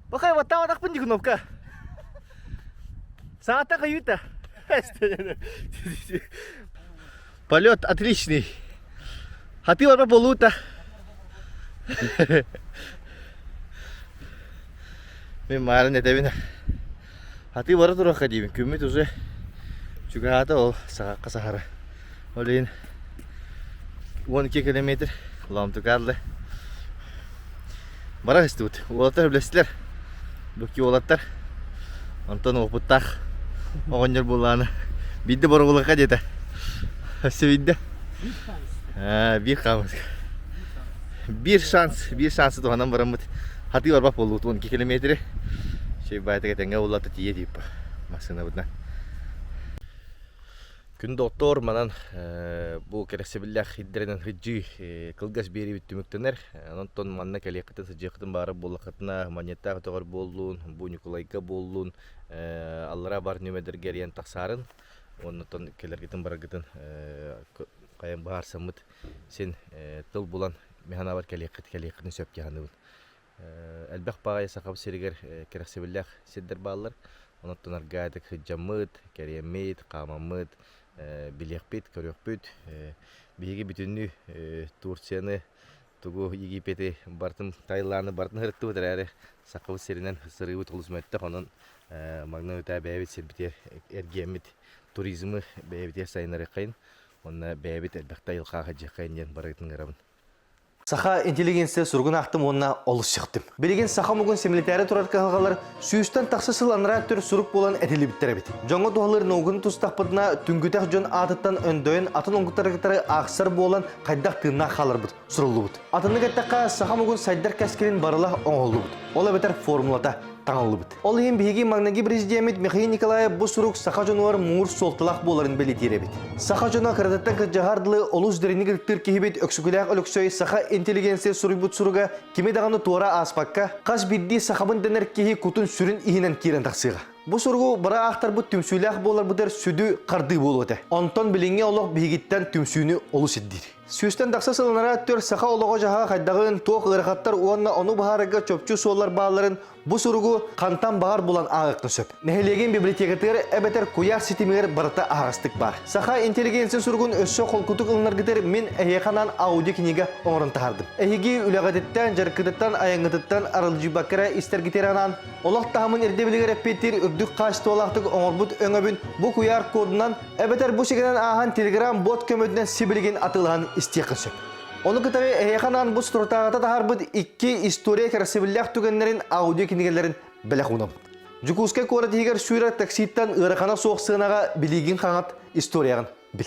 Пахай баттаабатахпын дии кнопка. Саата каюта. Полет отличный. Хаты барба болута. Мен маарын этэбин. Хаты бара туруохха диибин. Күммүт уже чугаһаата ол саҕахха саһара. Ол иһин 12 километр Лоомтукаалла. Бара истибит. Уолаттар үлэстилэр. Букки уолаттар. Онтон уопуттаах оҕонньор буоллаҕына биирдэ боробулаха диэтэ. Өссө биирдэ. Биир хаамыска. Биир шанс, биир шансы туһанан бараммыт хатыы барбат буоллубут 12 километри. Чэй баайтыга тэҥҥэ буллата тиийэ тиийпа массыынабытынан. Күн доктор манан бу кэрэхсэбиллээх ирдэринэн сылдьыы кылгас биэриибит түмүктэнэр. Онтон манна кэлиэххитин сылдьыаххытын баҕарар буоллаххытына Манньыаттаах өтөҕөр буоллун, бу Ньукулайга буоллун, аллараа бар нүмердэргэ эрийэн тахсаарын. Оннуттан кэлэргитин бараргытын хайан быһаарсаммыт син тыл булан мин санаабар кэлиэххит кэлиэххитин сөп дии саныыбын. Элбэх баҕайы Сахабыт сиригэр кэрэхсэбиллээх сирдэр бааллар. Онон аргаатык сылдьаммыт, кэриэммит, хаамаммыт, билиэхпит, көрүөхпүт. Биһиги бүтүннүү Турцияны, тугу Египети барытын, Таиланы барытын сырыттыбыт эрээри Сахабыт сиринэн сырыыбыт олус мөлтөх. Онон маҥнай утаа бэйэбит сирбитигэр эргиэммит туризмы бэйэбитигэр сайыннарыаххайын уонна бэйэбит элбэхтэ айылҕаҕа сылдьыаххайын диэн барыгытын ыҥырабын. Саха интеллигенция суругун аахтым уонна олус сөхтүм. Билигин саха омугун симэлитээри турар кыһалҕалар сүүстэн тахса сыл анараа өттүгэр сурук буолан этиллибиттэр эбит. Дьоҥҥо туһалыыр науканы тустахпытына, түҥкүтэх дьон аатыттан өндөйөн атын омуктары кытары аахсар буолан хайдах тыыннаах хааларбыт суруллубут. Атыннык эттэххэ, саха омугун сайдар кэскилин барыла оҥоһуллубут. Ол эбэтэр формулата таҥыллыбыт. Ол иһин биһиги маҥнайгы президеммит Михаил Николаев бу сурук саха дьонугар муҥур суолталаах буоларын бэлиэтиир эбит. Саха дьоно кыратыттан кырдьаҕар дылы олус дириҥник ытыктыыр киһибит Өксөкүлээх Өлөксөй саха интеллигенция суруйбут суруга кими даҕаны туора ааспакка, хас биирдии сахабын дэнэр киһи кутун-сүрүн иһинэн киирэн тахсыаҕа. Бу суругу бары аахтарбыт түмсүүлээх буоларбытыгар сүдү хардыы буолуо этэ. Онтон билиҥҥи олох биһигиттэн түмсүүнү олус ирдиир. Сүүстэн тахса сыл анараа өттүгэр саха олоҕо-дьаһаҕа хайдаҕын, туох ыарахаттар уонна ону быһаарарга чопчу суоллар баалларын бу суругу хантан баҕар булан ааҕыаххын сөп. Нэһилиэгин библиотекатыгар эбэтэр куйаар ситимигэр барыта аһаҕастык баар. Саха интеллигенция суругун өссө холкутук ылынаргытыгар мин эһиэхэ анаан аудиокнига оҥорон таһаардым. Эһиги үлэҕититтэн, дьарыккытыттан, айаҥҥытыттан аралдьыйбакка эрэ истэргитигэр анаан олох таһымын ирдэбилигэр эппиэттиир үрдүк хаачыстыбалаахтык оҥорбут өҥөбүн бу куйаар кодунан Эбэтэр бу сигэнэн ааһан Telegram-бот көмөтүнэн сибилигин атыылаһан истиэххэ сөп. Ону кытары эһиэхэ анаан бу соторутааҕыта таһаарбыт икки история кэрэхсэбиллээх түгэннэрин аудио-кинигэлэрин бэлэх уунабыт. Дьокуускай куорат иһигэр сүүрэр такситтан ыарахана суох сыанаҕа билиигин хаҥат, историяҕын бил.